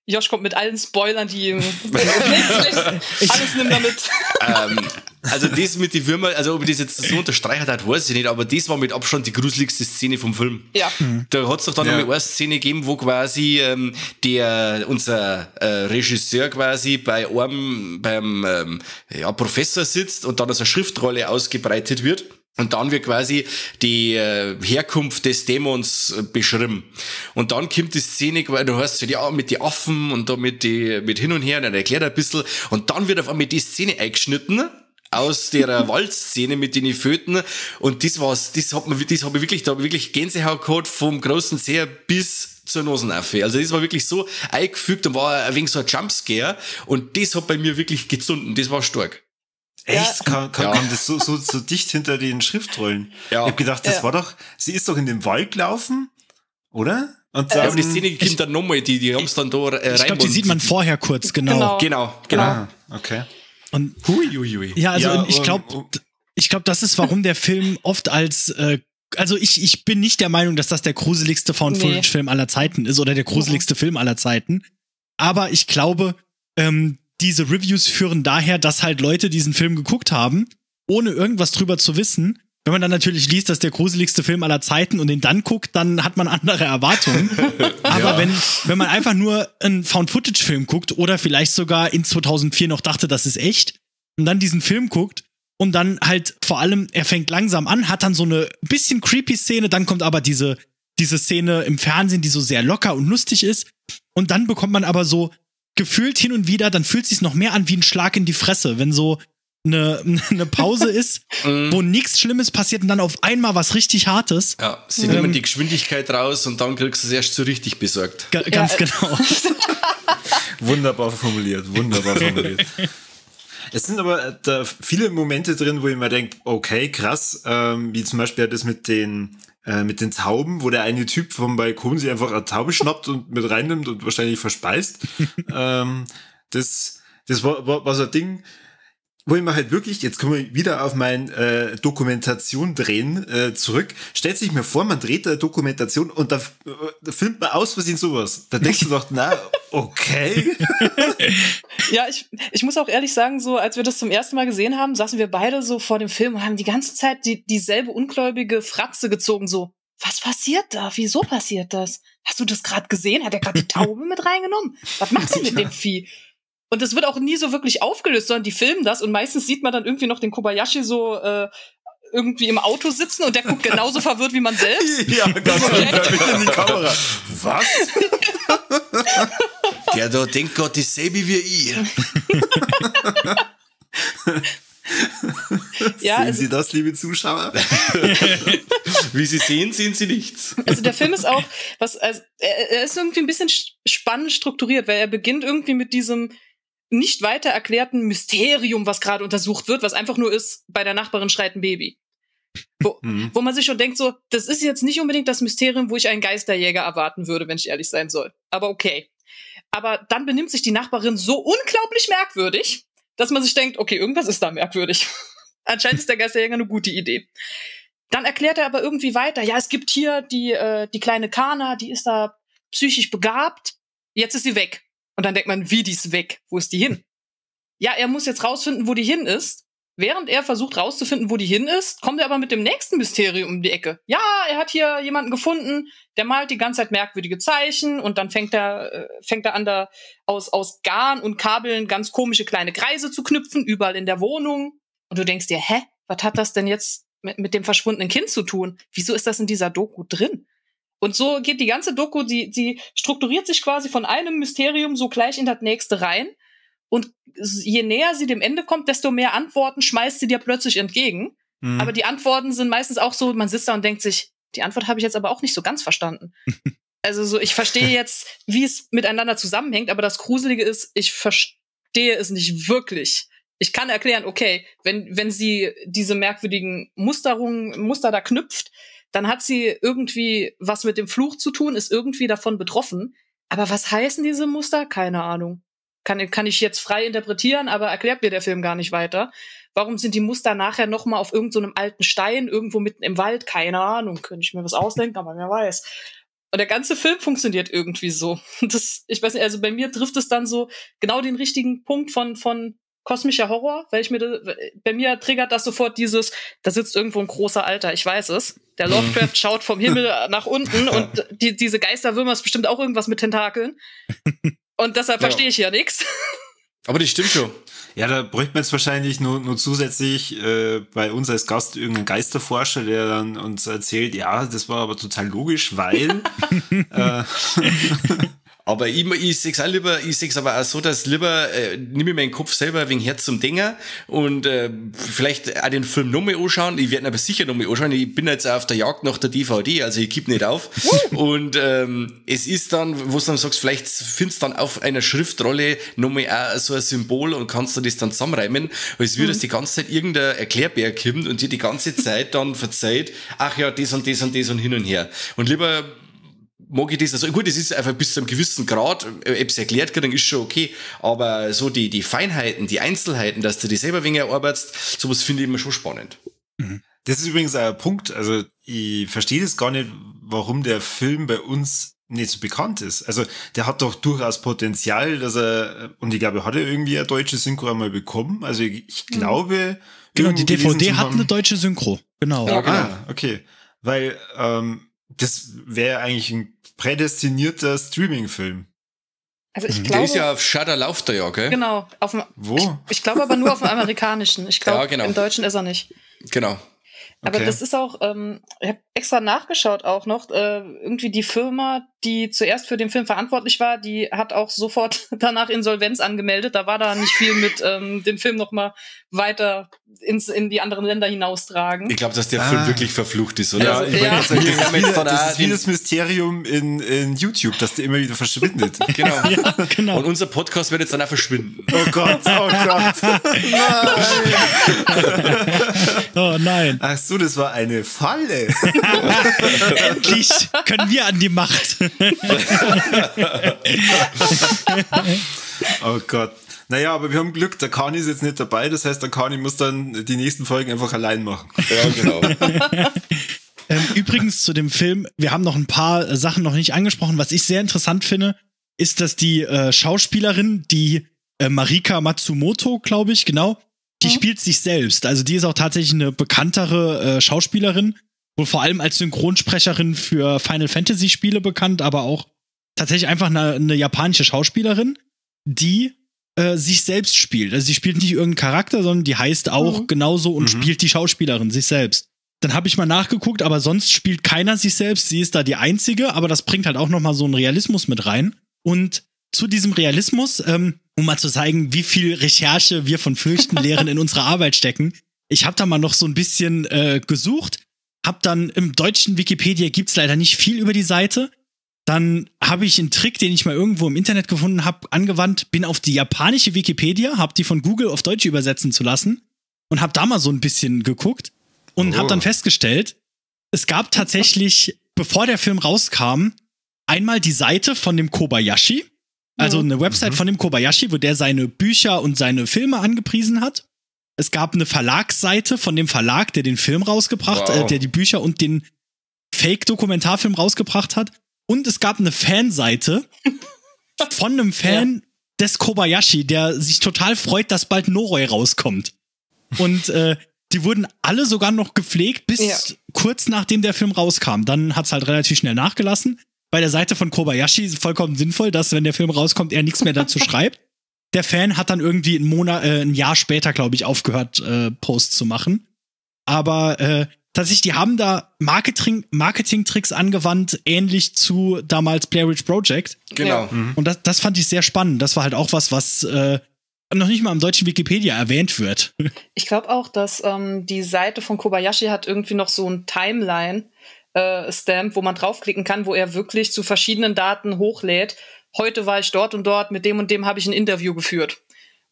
Josh kommt mit allen Spoilern, die ihm alles nimmt damit. Also das mit den Würmern, also ob ich das jetzt so unterstreichert hat, weiß ich nicht, aber das war mit Abstand die gruseligste Szene vom Film. Ja. Da hat es doch dann noch eine Szene gegeben, wo quasi unser Regisseur quasi bei einem, beim Professor sitzt und dann so eine Schriftrolle ausgebreitet wird. Und dann wird quasi die Herkunft des Dämons beschrieben. Und dann kommt die Szene, weil du hast ja mit die Affen und da mit hin und her, und dann erklärt er ein bisschen. Und dann wird auf einmal die Szene eingeschnitten aus der Waldszene mit den Föten. Und das war's, das hat man, das habe ich wirklich, da habe ich wirklich Gänsehaut gehabt vom großen Zeher bis zur Nasenaffe. Also das war wirklich so eingefügt und war ein wenig so ein Jumpscare. Und das hat bei mir wirklich gezündet. Das war stark. Echt? Ja. Kam das so dicht hinter den Schriftrollen? Ja. Ich hab gedacht, das war doch, sie ist doch in den Wald gelaufen, oder? Und dann, ja, aber die Szene kommt dann nochmal, die haben's dann da rein. Ich glaube, die sieht man vorher kurz, genau. Genau. Ah, okay. Und, hui, hui, hui. Ja, also ja, ich glaube, das ist, warum der Film oft als, also ich bin nicht der Meinung, dass das der gruseligste Found-Footage-Film aller Zeiten ist oder der gruseligste Film aller Zeiten. Aber ich glaube, diese Reviews führen daher, dass halt Leute diesen Film geguckt haben, ohne irgendwas drüber zu wissen. Wenn man dann natürlich liest, dass der gruseligste Film aller Zeiten und den dann guckt, dann hat man andere Erwartungen. Aber wenn man einfach nur einen Found-Footage-Film guckt oder vielleicht sogar in 2004 noch dachte, das ist echt, und dann diesen Film guckt und dann halt vor allem, er fängt langsam an, hat dann so eine bisschen creepy Szene, dann kommt aber diese Szene im Fernsehen, die so sehr locker und lustig ist, und dann bekommt man aber so gefühlt hin und wieder, dann fühlt es sich noch mehr an wie ein Schlag in die Fresse, wenn so eine Pause ist, wo nichts Schlimmes passiert und dann auf einmal was richtig Hartes. Ja, sie nehmen die Geschwindigkeit raus und dann kriegst du es erst so richtig besorgt. Ganz genau. Wunderbar formuliert, wunderbar formuliert. Es sind aber da viele Momente drin, wo ich mir denke, okay, krass, wie zum Beispiel das mit den Tauben, wo der eine Typ vom Balkon sich einfach eine Taube schnappt und mit reinnimmt und wahrscheinlich verspeist. Das war so ein Ding, wo ich mir halt wirklich, jetzt kommen wir wieder auf mein Dokumentation drehen zurück, stellt sich mir vor, man dreht eine Dokumentation und da filmt man aus Versehen sowas. Da denkst du doch, na, okay. Ja, ich muss auch ehrlich sagen, so als wir das zum ersten Mal gesehen haben, saßen wir beide so vor dem Film und haben die ganze Zeit dieselbe ungläubige Fratze gezogen, so, was passiert da? Wieso passiert das? Hast du das gerade gesehen? Hat er gerade die Taube mit reingenommen? Was macht er mit dem Vieh? Und das wird auch nie so wirklich aufgelöst, sondern die filmen das und meistens sieht man dann irgendwie noch den Kobayashi so irgendwie im Auto sitzen und der guckt genauso verwirrt wie man selbst. Ja, ganz unglaublich in die Kamera. Was? Der da denkt Gott dasselbe wie ich. Ja, sehen Sie das, liebe Zuschauer? Wie Sie sehen, sehen Sie nichts. Also der Film ist auch, er ist irgendwie ein bisschen spannend strukturiert, weil er beginnt irgendwie mit diesem nicht weiter erklärten Mysterium, was gerade untersucht wird, was einfach nur ist, bei der Nachbarin schreit ein Baby. Wo man sich schon denkt, so, das ist jetzt nicht unbedingt das Mysterium, wo ich einen Geisterjäger erwarten würde, wenn ich ehrlich sein soll. Aber okay. Aber dann benimmt sich die Nachbarin so unglaublich merkwürdig, dass man sich denkt, okay, irgendwas ist da merkwürdig. Anscheinend ist der Geisterjäger eine gute Idee. Dann erklärt er aber irgendwie weiter, ja, es gibt hier die kleine Kana, die ist da psychisch begabt, jetzt ist sie weg. Und dann denkt man, wie, die ist weg? Wo ist die hin? Ja, er muss jetzt rausfinden, wo die hin ist. Während er versucht rauszufinden, wo die hin ist, kommt er aber mit dem nächsten Mysterium um die Ecke. Ja, er hat hier jemanden gefunden, der malt die ganze Zeit merkwürdige Zeichen und dann fängt er an, da aus Garn und Kabeln ganz komische kleine Kreise zu knüpfen, überall in der Wohnung. Und du denkst dir, hä, was hat das denn jetzt mit dem verschwundenen Kind zu tun? Wieso ist das in dieser Doku drin? Und so geht die ganze Doku, die strukturiert sich quasi von einem Mysterium so gleich in das nächste rein. Und je näher sie dem Ende kommt, desto mehr Antworten schmeißt sie dir plötzlich entgegen. Mhm. Aber die Antworten sind meistens auch so, man sitzt da und denkt sich, die Antwort habe ich jetzt aber auch nicht so ganz verstanden. Also so, ich verstehe jetzt, wie es miteinander zusammenhängt, aber das Gruselige ist, ich verstehe es nicht wirklich. Ich kann erklären, okay, wenn sie diese merkwürdigen Muster da knüpft, dann hat sie irgendwie was mit dem Fluch zu tun, ist irgendwie davon betroffen. Aber was heißen diese Muster? Keine Ahnung. Kann ich jetzt frei interpretieren, aber erklärt mir der Film gar nicht weiter. Warum sind die Muster nachher noch mal auf irgendeinem so alten Stein, irgendwo mitten im Wald? Keine Ahnung, könnte ich mir was ausdenken, aber wer weiß. Und der ganze Film funktioniert irgendwie so. Das, ich weiß nicht, also bei mir trifft es dann so genau den richtigen Punkt von kosmischer Horror, weil ich mir, bei mir triggert das sofort dieses, da sitzt irgendwo ein großer Alter, ich weiß es. Der Lovecraft schaut vom Himmel nach unten und diese Geisterwürmer ist bestimmt auch irgendwas mit Tentakeln. Und deshalb verstehe ich ja nichts. Aber das stimmt schon. Ja, da bräuchte man jetzt wahrscheinlich nur zusätzlich bei uns als Gast irgendeinen Geisterforscher, der dann uns erzählt, ja, das war aber total logisch, weil... Aber ich seh's auch lieber, ich seh's aber auch so, dass lieber nehme ich meinen Kopf selber ein wenig her zum Denken und vielleicht auch den Film nochmal anschauen. Ich werde ihn aber sicher nochmal anschauen. Ich bin jetzt auch auf der Jagd nach der DVD, also ich gebe nicht auf. Und es ist dann, wo du dann sagst, vielleicht findest du dann auf einer Schriftrolle nochmal auch so ein Symbol und kannst du das dann zusammenreimen, als würde es die ganze Zeit irgendein Erklärbär kommt und dir die ganze Zeit dann verzeiht, ach ja, das und das und das und hin und her. Und lieber mag ich das, also gut, es ist einfach bis zu einem gewissen Grad, ob es erklärt kriegen, ist schon okay, aber so die Feinheiten, die Einzelheiten, dass du die selber wenig erarbeitest, sowas finde ich immer schon spannend. Das ist übrigens ein Punkt, also ich verstehe das gar nicht, warum der Film bei uns nicht so bekannt ist. Also der hat doch durchaus Potenzial, dass er, und ich glaube, er hat ja irgendwie eine deutsche Synchro einmal bekommen, also ich glaube... Genau, die DVD hat eine deutsche Synchro, genau. Ja, genau. Ah, okay, weil das wäre eigentlich ein prädestinierter Streaming-Film. Also ich glaube, der ist ja auf Shudder läuft der ja, gell? Genau. Auf dem, wo? Ich glaube aber nur auf dem amerikanischen. Ich glaube, ja, genau. Im Deutschen ist er nicht. Genau. Aber okay. Das ist auch, ich habe extra nachgeschaut auch noch, irgendwie die Firma, die zuerst für den Film verantwortlich war, die hat auch sofort danach Insolvenz angemeldet. Da war da nicht viel mit dem Film nochmal weiter in die anderen Länder hinaustragen. Ich glaube, dass der Film wirklich verflucht ist, oder? Ja, ich meine, ja. Das ist wie das Mysterium in YouTube, dass der immer wieder verschwindet. Genau. Ja, genau. Und unser Podcast wird jetzt dann auch verschwinden. Oh Gott, oh Gott. Nein. Oh nein. Ach so, das war eine Falle. Endlich können wir an die Macht. Oh Gott. Naja, aber wir haben Glück, der Kani ist jetzt nicht dabei, das heißt, der Kani muss dann die nächsten Folgen einfach allein machen. Ja, genau. Übrigens zu dem Film, wir haben noch ein paar Sachen noch nicht angesprochen. Was ich sehr interessant finde, ist, dass die Schauspielerin, die Marika Matsumoto, glaube ich, genau, die spielt sich selbst. Also die ist auch tatsächlich eine bekanntere Schauspielerin, wohl vor allem als Synchronsprecherin für Final Fantasy Spiele bekannt, aber auch tatsächlich einfach eine japanische Schauspielerin, die sich selbst spielt. Also sie spielt nicht irgendeinen Charakter, sondern die heißt auch genauso und spielt die Schauspielerin sich selbst. Dann habe ich mal nachgeguckt, aber sonst spielt keiner sich selbst. Sie ist da die Einzige, aber das bringt halt auch noch mal so einen Realismus mit rein. Und zu diesem Realismus, um mal zu zeigen, wie viel Recherche wir von Fürchtenlehren in unserer Arbeit stecken. Ich habe da mal noch so ein bisschen gesucht, hab dann im deutschen Wikipedia gibt's leider nicht viel über die Seite. Dann habe ich einen Trick, den ich mal irgendwo im Internet gefunden habe, angewandt, bin auf die japanische Wikipedia, habe die von Google auf Deutsch übersetzen zu lassen und habe da mal so ein bisschen geguckt und habe dann festgestellt, es gab tatsächlich, bevor der Film rauskam, einmal die Seite von dem Kobayashi, also eine Website von dem Kobayashi, wo der seine Bücher und seine Filme angepriesen hat. Es gab eine Verlagsseite von dem Verlag, der den Film rausgebracht, der die Bücher und den Fake-Dokumentarfilm rausgebracht hat. Und es gab eine Fanseite von einem Fan des Kobayashi, der sich total freut, dass bald Noroi rauskommt. Und die wurden alle sogar noch gepflegt, bis kurz nachdem der Film rauskam. Dann hat's halt relativ schnell nachgelassen. Bei der Seite von Kobayashi ist vollkommen sinnvoll, dass, wenn der Film rauskommt, er nichts mehr dazu schreibt. Der Fan hat dann irgendwie ein Jahr später, glaube ich, aufgehört, Posts zu machen. Aber tatsächlich, die haben da Marketing-Tricks angewandt, ähnlich zu damals Blair Witch Project. Genau. Ja. Und das fand ich sehr spannend. Das war halt auch was noch nicht mal im deutschen Wikipedia erwähnt wird. Ich glaube auch, dass die Seite von Kobayashi hat irgendwie noch so ein Timeline-Stamp, wo man draufklicken kann, wo er wirklich zu verschiedenen Daten hochlädt. Heute war ich dort und dort, mit dem und dem habe ich ein Interview geführt.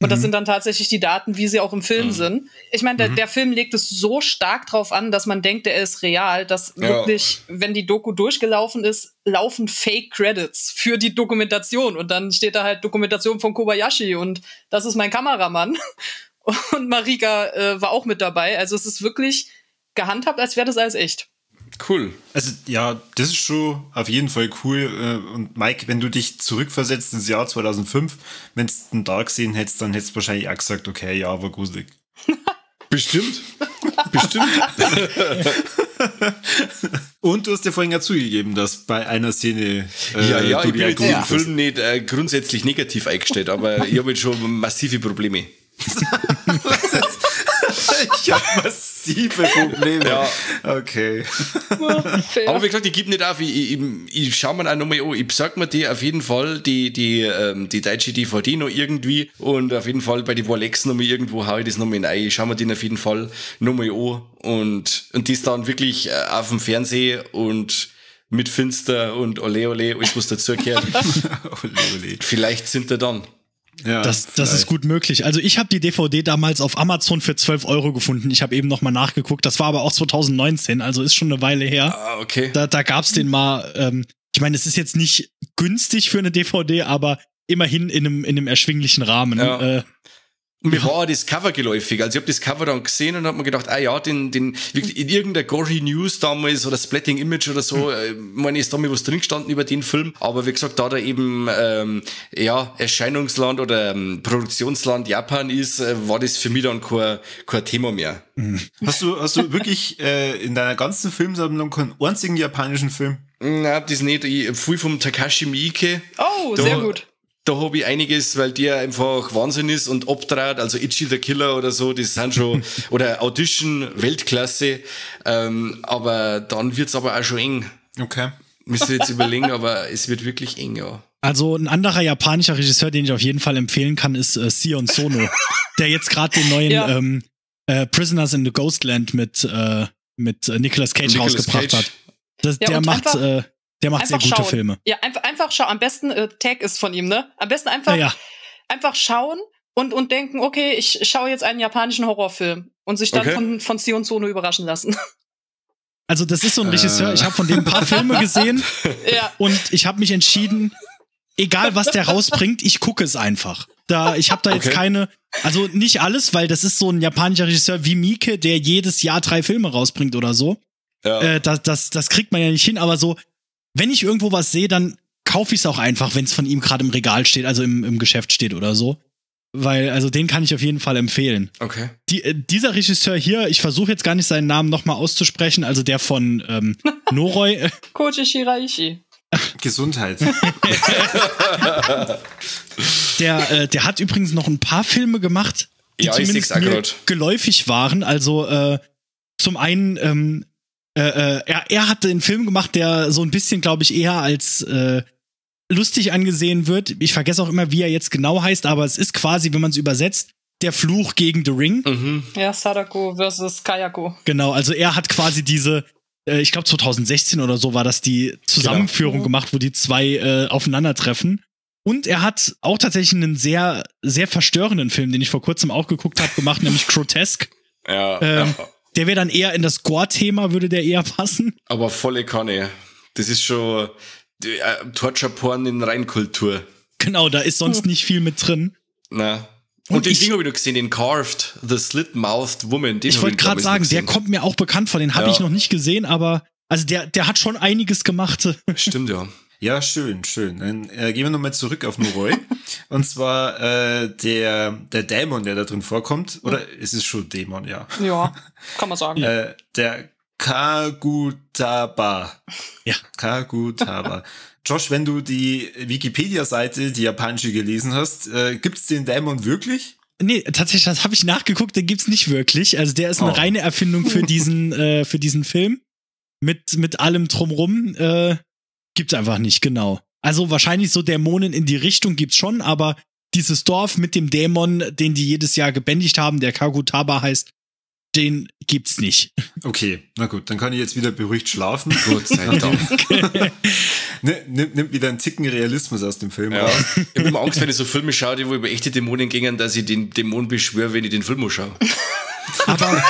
Und das sind dann tatsächlich die Daten, wie sie auch im Film sind. Ich meine, der Film legt es so stark drauf an, dass man denkt, der ist real, dass wirklich, wenn die Doku durchgelaufen ist, laufen Fake-Credits für die Dokumentation. Und dann steht da halt Dokumentation von Kobayashi und das ist mein Kameramann. Und Marika war auch mit dabei. Also es ist wirklich gehandhabt, als wäre das alles echt. Cool. Also ja, das ist schon auf jeden Fall cool. Und Mike, wenn du dich zurückversetzt ins Jahr 2005, wenn du den Dark gesehen hättest, dann hättest du wahrscheinlich auch gesagt, okay, ja, war gruselig. Bestimmt. Bestimmt. Und du hast ja vorhin ja zugegeben, dass bei einer Szene ja, ich bin jetzt im Film nicht grundsätzlich negativ eingestellt, aber ich habe jetzt schon massive Probleme. Ich habe massive Probleme. Ja. Okay. Aber wie gesagt, ich gebe nicht auf, ich schaue mir auch nochmal an. Ich sag mir die auf jeden Fall, die deutsche DVD noch irgendwie und auf jeden Fall bei den Warlex nochmal irgendwo hau ich das nochmal rein. Ich schau mir den auf jeden Fall nochmal an und die ist dann wirklich auf dem Fernseher und mit Finster und ole ole, alles was dazugehört. Ole ole. Vielleicht sind da dann. Ja, das ist gut möglich. Also ich habe die DVD damals auf Amazon für 12 Euro gefunden. Ich habe eben noch mal nachgeguckt. Das war aber auch 2019, also ist schon eine Weile her. Ah, okay. Da gab's den mal. Ich meine, es ist jetzt nicht günstig für eine DVD, aber immerhin in einem erschwinglichen Rahmen. Ja. Mir war auch das Cover geläufig. Also ich habe das Cover dann gesehen und hab mir gedacht, ah ja, den wirklich in irgendeiner Gory News damals oder Splatting Image oder so, meine, ist da mal was drin gestanden über den Film. Aber wie gesagt, da eben Erscheinungsland oder Produktionsland Japan ist, war das für mich dann kein Thema mehr. Mhm. Hast du wirklich in deiner ganzen Filmsammlung keinen einzigen japanischen Film? Nein, das nicht. Ich, viel vom Takashi Miike. Oh, sehr gut. Da habe ich einiges, weil der einfach Wahnsinn ist und abtrat, also Ichi the Killer oder so, das sind schon, oder Audition, Weltklasse, aber dann wird's aber auch schon eng. Okay. Müsst ihr jetzt überlegen, aber es wird wirklich eng, ja. Also ein anderer japanischer Regisseur, den ich auf jeden Fall empfehlen kann, ist Sion Sono, der jetzt gerade den neuen Prisoners in the Ghostland mit Nicolas Cage rausgebracht hat. Der macht sehr gute Filme. Ja, einfach schauen. Am besten, Tag ist von ihm, ne? Am besten einfach schauen und denken, okay, ich schaue jetzt einen japanischen Horrorfilm und sich dann von Sion Sono überraschen lassen. Also das ist so ein Regisseur, ich habe von dem ein paar Filme gesehen und ich habe mich entschieden, egal was der rausbringt, ich gucke es einfach. Ich habe da jetzt keine, also nicht alles, weil das ist so ein japanischer Regisseur wie Miike, der jedes Jahr 3 Filme rausbringt oder so. Ja. Das kriegt man ja nicht hin, aber so, wenn ich irgendwo was sehe, dann kaufe ich es auch einfach, wenn es von ihm gerade im Regal steht, also im Geschäft steht oder so. Weil, also den kann ich auf jeden Fall empfehlen. Okay. Dieser Regisseur hier, ich versuche jetzt gar nicht seinen Namen nochmal auszusprechen, also der von Noroi. Koji Shiraishi. Gesundheit. Der hat übrigens noch ein paar Filme gemacht, die zumindest mir geläufig waren. Also zum einen er hat den Film gemacht, der so ein bisschen, glaube ich, eher als lustig angesehen wird. Ich vergesse auch immer, wie er jetzt genau heißt, aber es ist quasi, wenn man es übersetzt, der Fluch gegen The Ring. Mhm. Ja, Sadako versus Kayako. Genau, also er hat quasi diese, ich glaube 2016 oder so war das die Zusammenführung gemacht, wo die zwei aufeinandertreffen. Und er hat auch tatsächlich einen sehr, sehr verstörenden Film, den ich vor kurzem auch geguckt habe, gemacht, nämlich Grotesque. Ja. Der wäre dann eher in das Gore-Thema, würde der eher passen. Aber volle Kanne. Das ist schon Torture-Porn in Reinkultur. Genau, da ist sonst nicht viel mit drin. Na. Und den Ding habe ich noch gesehen, den Carved, The Slit-Mouthed Woman. Den ich wollte gerade sagen, der kommt mir auch bekannt vor, den habe ich noch nicht gesehen, aber also der hat schon einiges gemacht. Stimmt, ja. Ja, schön, schön. Dann gehen wir nochmal zurück auf Noroi. Und zwar der Dämon, der da drin vorkommt. Oder es ist schon Dämon, ja. Ja, kann man sagen. Der Kagutaba. Ja. Kagutaba. Josh, wenn du die Wikipedia-Seite, die japanische, gelesen hast, gibt's den Dämon wirklich? Nee, tatsächlich, das habe ich nachgeguckt, den gibt's nicht wirklich. Also der ist eine reine Erfindung für diesen Film. Mit allem drumrum. Gibt's einfach nicht, genau. Also wahrscheinlich so Dämonen in die Richtung gibt's schon, aber dieses Dorf mit dem Dämon, den die jedes Jahr gebändigt haben, der Kagutaba heißt, den gibt's nicht. Okay, na gut, dann kann ich jetzt wieder beruhigt schlafen. Gott sei Dank. Nimmt wieder einen Ticken Realismus aus dem Film raus. Ich habe immer Angst, wenn ich so Filme schaue, die wo über echte Dämonen gingen, dass ich den Dämon beschwöre, wenn ich den Film anschaue. Aber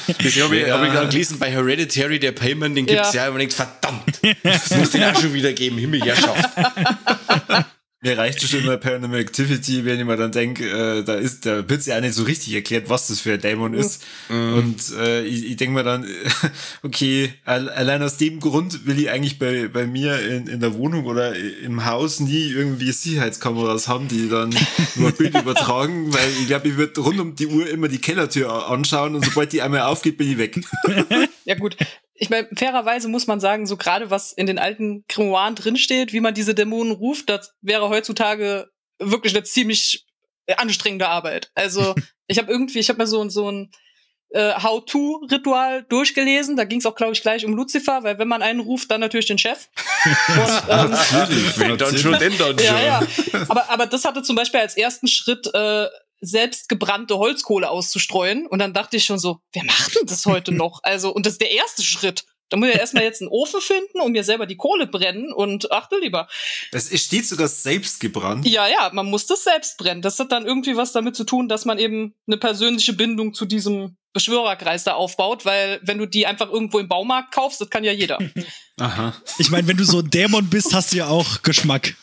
das habe ich gerade gelesen bei Hereditary, der Payment, den gibt's ja, und man denkt, verdammt, das muss den auch schon wieder geben, Himmel, Herrschaft. Mir reicht schon immer Paranormal Activity, wenn ich mir dann denke, da wird's ja auch nicht so richtig erklärt, was das für ein Dämon ist. Mhm. Und ich denke mir dann, okay, allein aus dem Grund will ich eigentlich bei mir in der Wohnung oder im Haus nie irgendwie Sicherheitskameras haben, die dann nur ein Bild übertragen, weil ich glaube, ich würde rund um die Uhr immer die Kellertür anschauen und sobald die einmal aufgeht, bin ich weg. Ja gut. Ich meine, fairerweise muss man sagen, so gerade was in den alten Grimoires drinsteht, wie man diese Dämonen ruft, das wäre heutzutage wirklich eine ziemlich anstrengende Arbeit. Also ich habe mir so ein How-to-Ritual durchgelesen. Da ging es auch, glaube ich, gleich um Lucifer, weil wenn man einen ruft, dann natürlich den Chef. Und, natürlich. Wenn dann schon, denn dann schon. Ja, ja. Aber das hatte zum Beispiel als ersten Schritt selbst gebrannte Holzkohle auszustreuen. Und dann dachte ich schon so, wer macht denn das heute noch? Also, und das ist der erste Schritt. Da muss ich ja erstmal jetzt einen Ofen finden und mir selber die Kohle brennen und ach du lieber. Es steht sogar selbst gebrannt. Ja, ja, man muss das selbst brennen. Das hat dann irgendwie was damit zu tun, dass man eben eine persönliche Bindung zu diesem Beschwörerkreis da aufbaut, weil wenn du die einfach irgendwo im Baumarkt kaufst, das kann ja jeder. Aha. Ich meine, wenn du so ein Dämon bist, hast du ja auch Geschmack.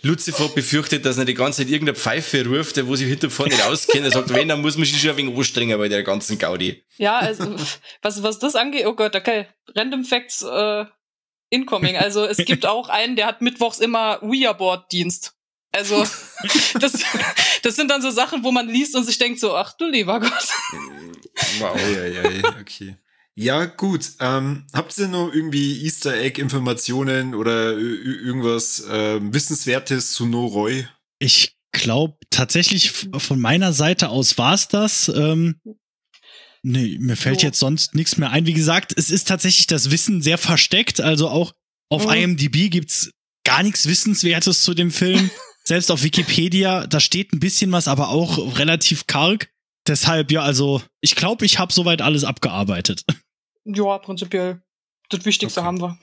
Lucifer befürchtet, dass er die ganze Zeit irgendeine Pfeife ruft, der wo sich hinter vorne nicht auskennt. Er sagt, wenn, dann muss man sich schon ein wenig anstrengen bei der ganzen Gaudi. Ja, also was das angeht, oh Gott, okay, Random Facts incoming. Also es gibt auch einen, der hat mittwochs immer Ouija-Board-Dienst. Also das sind dann so Sachen, wo man liest und sich denkt so, ach du lieber Gott. Wow. Ja, okay. Ja, gut. Habt ihr noch irgendwie Easter Egg-Informationen oder irgendwas Wissenswertes zu Noroi? Ich glaube tatsächlich von meiner Seite aus war's das. Nee, mir fällt jetzt sonst nichts mehr ein. Wie gesagt, es ist tatsächlich das Wissen sehr versteckt. Also auch auf IMDb gibt's gar nichts Wissenswertes zu dem Film. Selbst auf Wikipedia, da steht ein bisschen was, aber auch relativ karg. Deshalb, ja, also ich glaube, ich habe soweit alles abgearbeitet. Ja, prinzipiell. Das Wichtigste haben wir.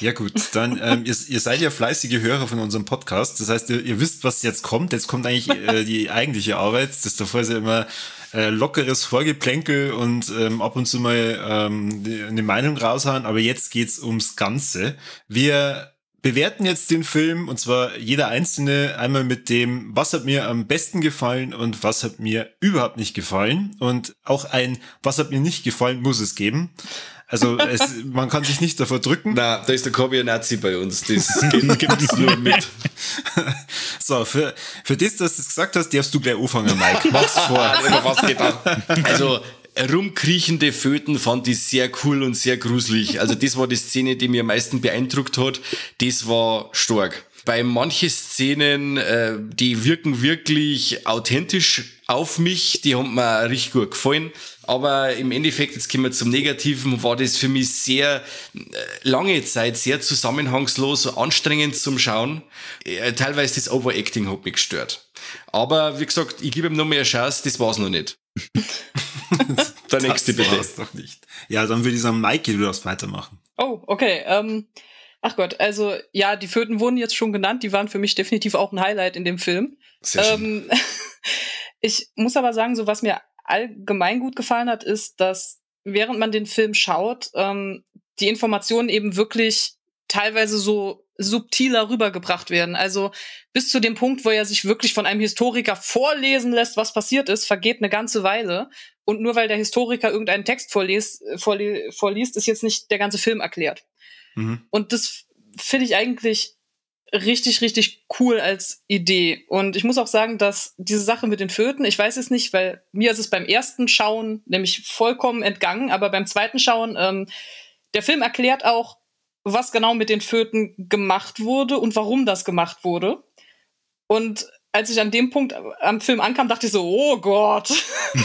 Ja gut, dann, ihr seid ja fleißige Hörer von unserem Podcast. Das heißt, ihr wisst, was jetzt kommt. Jetzt kommt eigentlich die eigentliche Arbeit. Das davor ist ja immer lockeres Vorgeplänkel und ab und zu mal eine Meinung raushauen. Aber jetzt geht's ums Ganze. Wir bewerten jetzt den Film, und zwar jeder Einzelne einmal mit dem, was hat mir am besten gefallen und was hat mir überhaupt nicht gefallen. Und auch ein, was hat mir nicht gefallen, muss es geben. Also man kann sich nicht davor drücken. Na, da ist der Kobi ein Nazi bei uns. Das gibt's nur mit. So, für das, dass du es gesagt hast, darfst du gleich anfangen, Mike. Mach's vor. Was gedacht. Also, rumkriechende Föten fand ich sehr cool und sehr gruselig. Also das war die Szene, die mir am meisten beeindruckt hat. Das war stark. Bei manchen Szenen, die wirken wirklich authentisch auf mich. Die haben mir richtig gut gefallen. Aber im Endeffekt, jetzt kommen wir zum Negativen, war das für mich sehr lange Zeit sehr zusammenhangslos, anstrengend zum Schauen. Teilweise das Overacting hat mich gestört. Aber wie gesagt, ich gebe ihm noch mehr Chance, das war's noch nicht. Der nächste bitte. Das war's doch nicht. Ja, dann würde ich sagen, Maike, du darfst weitermachen. Oh, okay. Ach Gott, also ja, die Föten wurden jetzt schon genannt, die waren für mich definitiv auch ein Highlight in dem Film. Sehr schön. Ich muss aber sagen, so was mir allgemein gut gefallen hat, ist, dass während man den Film schaut, die Informationen eben wirklich teilweise so subtiler rübergebracht werden. Also bis zu dem Punkt, wo er sich wirklich von einem Historiker vorlesen lässt, was passiert ist, vergeht eine ganze Weile. Und nur weil der Historiker irgendeinen Text vorliest, ist jetzt nicht der ganze Film erklärt. Mhm. Und das finde ich eigentlich richtig, richtig cool als Idee. Und ich muss auch sagen, dass diese Sache mit den Föten, ich weiß es nicht, weil mir ist es beim ersten Schauen nämlich vollkommen entgangen, aber beim zweiten Schauen, der Film erklärt auch, was genau mit den Föten gemacht wurde und warum das gemacht wurde. Und als ich an dem Punkt am Film ankam, dachte ich so, oh Gott,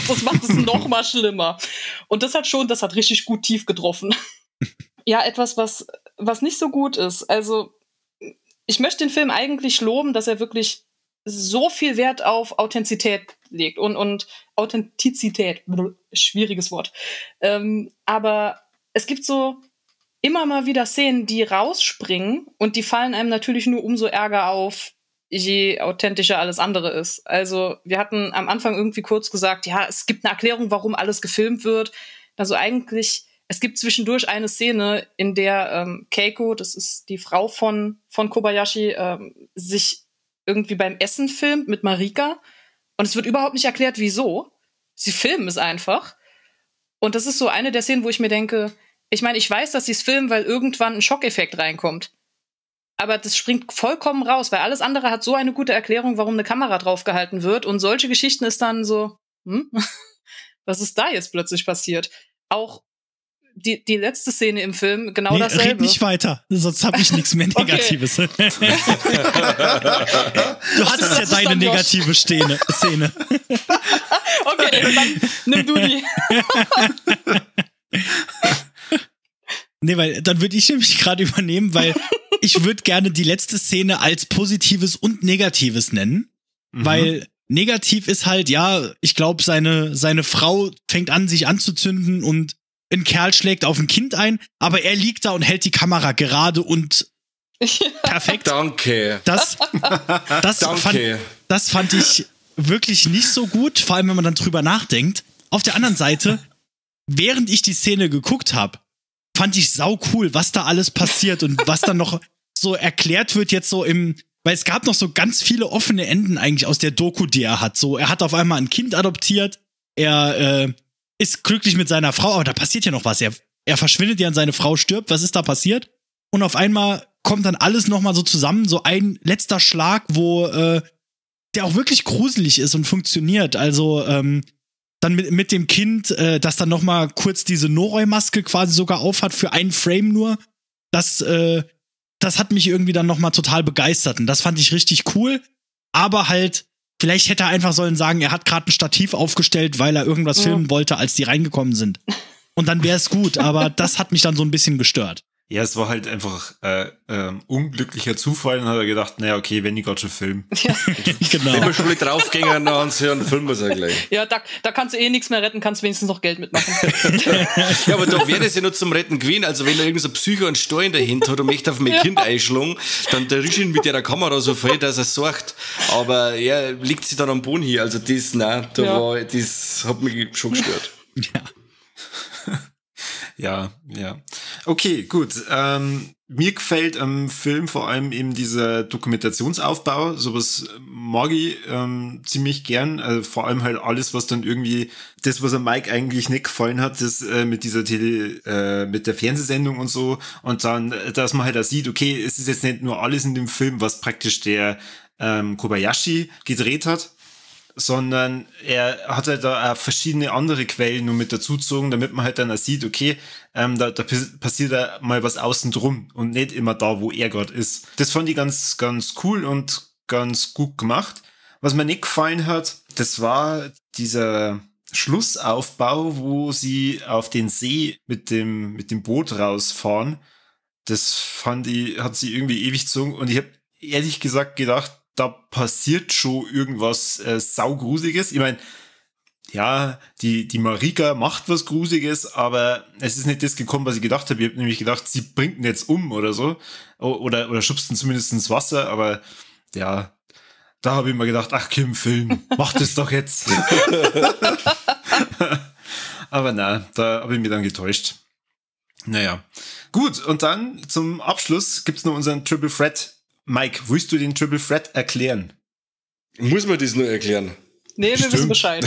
das macht es noch mal schlimmer. Und das hat richtig gut tief getroffen. Ja, etwas, was nicht so gut ist. Also, ich möchte den Film eigentlich loben, dass er wirklich so viel Wert auf Authentizität legt und Authentizität, schwieriges Wort. Aber es gibt so immer mal wieder Szenen, die rausspringen und die fallen einem natürlich nur umso ärger auf, je authentischer alles andere ist. Also wir hatten am Anfang irgendwie kurz gesagt, ja, es gibt eine Erklärung, warum alles gefilmt wird. Also eigentlich Es gibt zwischendurch eine Szene, in der Keiko, das ist die Frau von Kobayashi, sich irgendwie beim Essen filmt mit Marika. Und es wird überhaupt nicht erklärt, wieso. Sie filmen es einfach. Und das ist so eine der Szenen, wo ich mir denke, ich meine, ich weiß, dass sie es filmen, weil irgendwann ein Schockeffekt reinkommt. Aber das springt vollkommen raus, weil alles andere hat so eine gute Erklärung, warum eine Kamera draufgehalten wird. Und solche Geschichten ist dann so, was ist da jetzt plötzlich passiert? Auch die letzte Szene im Film, genau nee, dasselbe. Red nicht weiter, sonst habe ich nichts mehr Negatives. Du hattest ja deine negative Szene. Okay, dann nimm du die. Nee, weil dann würde ich nämlich gerade übernehmen, weil ich würde gerne die letzte Szene als Positives und Negatives nennen, weil negativ ist halt, ja, ich glaube, seine Frau fängt an, sich anzuzünden und ein Kerl schlägt auf ein Kind ein, aber er liegt da und hält die Kamera gerade und perfekt. Danke. Das fand ich wirklich nicht so gut, vor allem, wenn man dann drüber nachdenkt. Auf der anderen Seite, während ich die Szene geguckt habe, fand ich sau cool, was da alles passiert und was dann noch so erklärt wird jetzt so im, weil es gab noch so ganz viele offene Enden eigentlich aus der Doku, die er hat. So, er hat auf einmal ein Kind adoptiert, er ist glücklich mit seiner Frau, aber da passiert ja noch was. Er verschwindet ja und seine Frau stirbt. Was ist da passiert? Und auf einmal kommt dann alles nochmal so zusammen, so ein letzter Schlag, wo der auch wirklich gruselig ist und funktioniert. Also dann mit dem Kind, das dann nochmal kurz diese Noroi-Maske quasi sogar aufhat für einen Frame nur. Das hat mich irgendwie dann nochmal total begeistert und das fand ich richtig cool. Aber halt, vielleicht hätte er einfach sollen sagen, er hat gerade ein Stativ aufgestellt, weil er irgendwas filmen wollte, als die reingekommen sind. Und dann wäre es gut, aber das hat mich dann so ein bisschen gestört. Ja, es war halt einfach unglücklicher Zufall und hat er gedacht, naja, okay, wenn ich gerade schon filmen. Ja. Genau. Wenn wir schon mal draufgehen, dann filmen wir es ja gleich. Ja, da kannst du eh nichts mehr retten, kannst wenigstens noch Geld mitmachen. Ja, aber da wäre es ja nur zum Retten gewesen. Also wenn da irgend so Psycho einen Stall in der Hand hat und möchte auf mein Kind einschlagen, dann der ist ihn mit der Kamera so voll, dass er sorgt. Aber er legt sich dann am Boden hier. Also das, nein, da war, das hat mich schon gestört. Ja. Ja, ja. Okay, gut. Mir gefällt am Film vor allem eben dieser Dokumentationsaufbau. Sowas mag ich ziemlich gern. Also vor allem halt alles, was dann irgendwie, das, was am Mike eigentlich nicht gefallen hat, das mit dieser mit der Fernsehsendung und so. Und dann, dass man halt auch sieht, okay, es ist jetzt nicht nur alles in dem Film, was praktisch der Kobayashi gedreht hat, sondern er hat halt da auch verschiedene andere Quellen nur mit dazugezogen, damit man halt dann auch sieht, okay, da passiert da mal was außen drum und nicht immer da, wo er gerade ist. Das fand ich ganz, ganz cool und ganz gut gemacht. Was mir nicht gefallen hat, das war dieser Schlussaufbau, wo sie auf den See mit dem Boot rausfahren. Das fand ich, hat sie irgendwie ewig gezogen und ich habe ehrlich gesagt gedacht, da passiert schon irgendwas saugruseliges. Ich meine, ja, die Marika macht was Gruseliges, aber es ist nicht das gekommen, was ich gedacht habe. Ich habe nämlich gedacht, sie bringt ihn jetzt um oder so. Oder schubst ihn zumindest ins Wasser, aber ja, da habe ich mir gedacht, ach Kim, Film, mach das doch jetzt. Aber na, da habe ich mich dann getäuscht. Naja. Gut, und dann zum Abschluss gibt's noch unseren Triple Threat. Mike, willst du den Triple Threat erklären? Muss man das nur erklären? Nee, wir wissen Bescheid.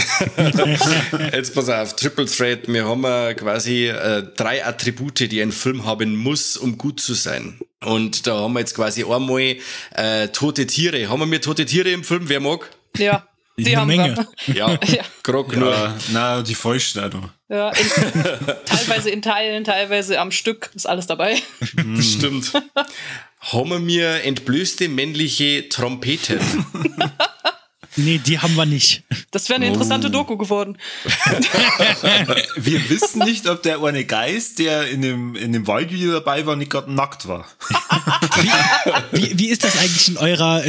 Jetzt pass auf, Triple Threat. Wir haben quasi 3 Attribute, die ein Film haben muss, um gut zu sein. Und da haben wir jetzt quasi einmal tote Tiere. Haben wir tote Tiere im Film? Wer mag? Ja, die haben Menge. Wir. Ja, grog nur. Ja, na, die falschen auch noch. Ja, teilweise in Teilen, teilweise am Stück, ist alles dabei. Stimmt. Haben wir entblößte männliche Trompeten? Nee, die haben wir nicht. Das wäre eine interessante Doku geworden. Wir wissen nicht, ob der eine Geist, der in dem Waldvideo dabei war, nicht gerade nackt war. Wie ist das eigentlich in eurer,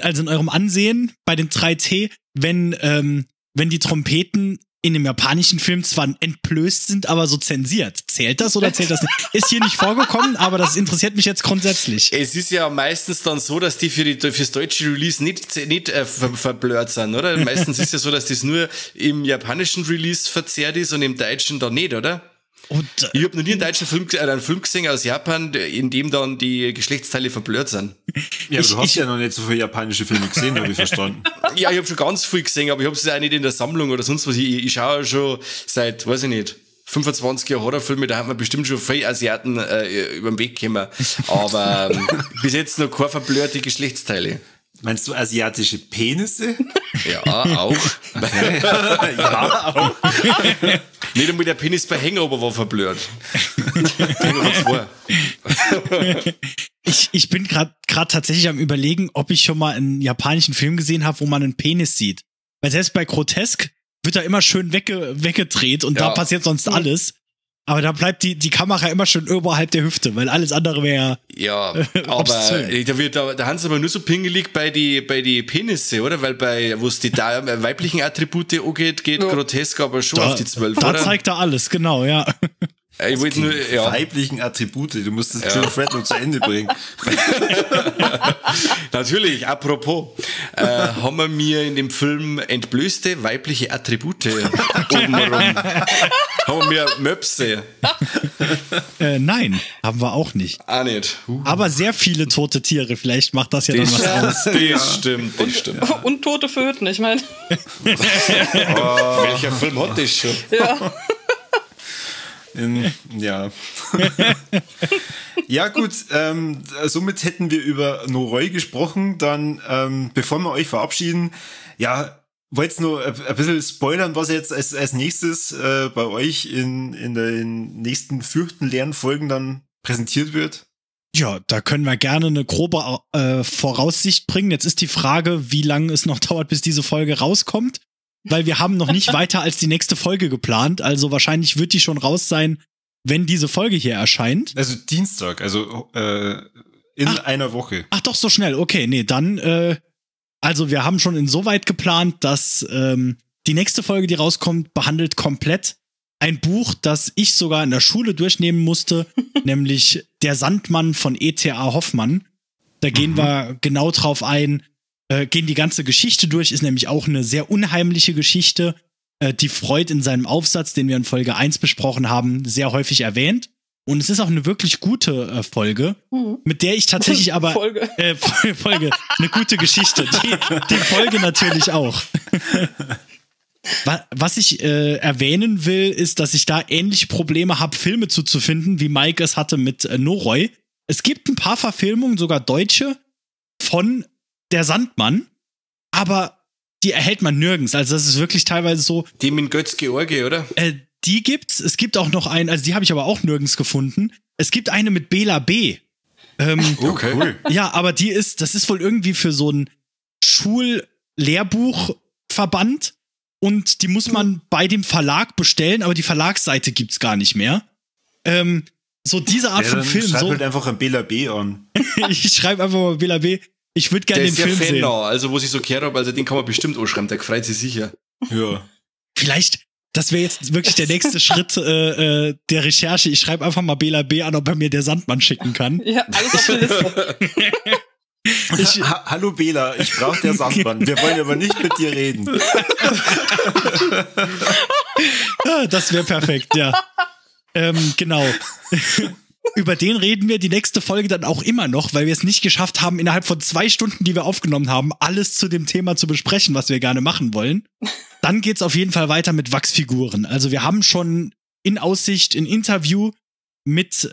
also in eurem Ansehen bei den 3T, wenn die Trompeten in dem japanischen Film zwar entblößt sind, aber so zensiert? Zählt das oder zählt das nicht? Ist hier nicht vorgekommen, aber das interessiert mich jetzt grundsätzlich. Es ist ja meistens dann so, dass die fürs deutsche Release nicht verblurrt sind, oder? Meistens ist ja so, dass das nur im japanischen Release verzerrt ist und im deutschen dann nicht, oder? Und, ich habe noch nie einen deutschen Film, einen Film gesehen aus Japan, in dem dann die Geschlechtsteile verblurrt sind. Ja, aber du hast ja noch nicht so viele japanische Filme gesehen, habe ich verstanden. Ja, ich habe schon ganz viel gesehen, aber ich habe es auch nicht in der Sammlung oder sonst was. Ich schaue schon seit, weiß ich nicht, 25 Jahre Horrorfilme, da haben wir bestimmt schon viele Asiaten über den Weg gekommen. Aber bis jetzt noch keine verblurrte Geschlechtsteile. Meinst du asiatische Penisse? Ja, auch. Ja, auch. Nicht einmal der Penis bei Hangover war verblurrt. Hangover 2. Ich bin gerade tatsächlich am Überlegen, ob ich schon mal einen japanischen Film gesehen habe, wo man einen Penis sieht. Weil selbst bei Grotesk wird er immer schön weggedreht und ja, da passiert sonst alles. Aber da bleibt die Kamera immer schön oberhalb der Hüfte, weil alles andere wäre ja, aber da haben sie aber nur so pingelig bei die Penisse, oder? Weil bei, wo es die weiblichen Attribute angeht, geht ja Grotesk aber schon da, auf die 12, da oder? Da zeigt er alles, genau, ja. Ich wollte nur, ja. Weiblichen Attribute, du musst das ja. Fred noch zu Ende bringen. Natürlich, apropos, haben wir mir in dem Film entblößte weibliche Attribute obenrum. Haben wir Möpse? Nein, haben wir auch nicht. Ah, nicht. Aber sehr viele tote Tiere, vielleicht macht das ja dann was aus. Das stimmt, das stimmt. Und tote Föten, ich meine. Oh. Welcher Film hat das schon? Ja. Ja. Ja, gut, somit hätten wir über Noroi gesprochen. Dann, bevor wir euch verabschieden, ja, wollt ihr nur ein bisschen spoilern, was jetzt als nächstes bei euch in den nächsten fürchtenleeren Folgen dann präsentiert wird? Ja, da können wir gerne eine grobe Voraussicht bringen. Jetzt ist die Frage, wie lange es noch dauert, bis diese Folge rauskommt. Weil wir haben noch nicht weiter als die nächste Folge geplant. Also wahrscheinlich wird die schon raus sein, wenn diese Folge hier erscheint. Also Dienstag, also in einer Woche. Ach doch, so schnell. Okay, nee, dann, also wir haben schon insoweit geplant, dass die nächste Folge, die rauskommt, behandelt komplett ein Buch, das ich sogar in der Schule durchnehmen musste, nämlich Der Sandmann von E.T.A. Hoffmann. Da gehen wir genau drauf ein, gehen die ganze Geschichte durch, ist nämlich auch eine sehr unheimliche Geschichte, die Freud in seinem Aufsatz, den wir in Folge 1 besprochen haben, sehr häufig erwähnt. Und es ist auch eine wirklich gute Folge, mit der ich tatsächlich aber... Folge. Folge, eine gute Geschichte. Die Folge natürlich auch. Was ich erwähnen will, ist, dass ich da ähnliche Probleme habe, Filme zuzufinden, wie Mike es hatte mit Noroi. Es gibt ein paar Verfilmungen, sogar deutsche, von Der Sandmann, aber die erhält man nirgends. Also das ist wirklich teilweise so. Die mit Götz George, oder? Die gibt's. Es gibt auch noch einen, also die habe ich aber auch nirgends gefunden. Es gibt eine mit Bela B. Okay. Cool. Ja, aber die ist, das ist wohl irgendwie für so ein Schullehrbuchverband und die muss man bei dem Verlag bestellen, aber die Verlagsseite gibt's gar nicht mehr. So diese Art von Film. Schreib halt einfach ein Bela B an. Ich schreibe einfach mal Bela B. Ich würde gerne den Film sehen. Also, wo ich so gehört habe, also den kann man bestimmt anschreiben, der freut sich sicher. Ja. Vielleicht, das wäre jetzt wirklich der nächste Schritt der Recherche. Ich schreibe einfach mal Bela B an, ob er mir der Sandmann schicken kann. Ja, alles auf der Liste. Hallo Bela, ich brauche der Sandmann. Wir wollen aber nicht mit dir reden. Das wäre perfekt, ja. Genau. Über den reden wir die nächste Folge dann auch immer noch, weil wir es nicht geschafft haben, innerhalb von 2 Stunden, die wir aufgenommen haben, alles zu dem Thema zu besprechen, was wir gerne machen wollen. Dann geht's auf jeden Fall weiter mit Wachsfiguren. Also wir haben schon in Aussicht ein Interview mit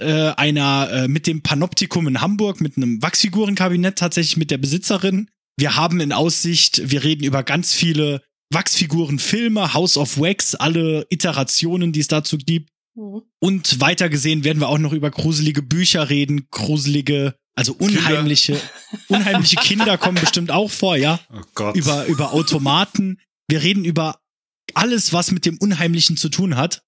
mit dem Panoptikum in Hamburg, mit einem Wachsfigurenkabinett tatsächlich mit der Besitzerin. Wir haben in Aussicht, wir reden über ganz viele Wachsfigurenfilme, House of Wax, alle Iterationen, die es dazu gibt. Und weiter gesehen werden wir auch noch über gruselige Bücher reden, gruselige, also unheimliche, unheimliche Kinder kommen bestimmt auch vor, ja. Oh Gott. Über Automaten. Wir reden über alles, was mit dem Unheimlichen zu tun hat.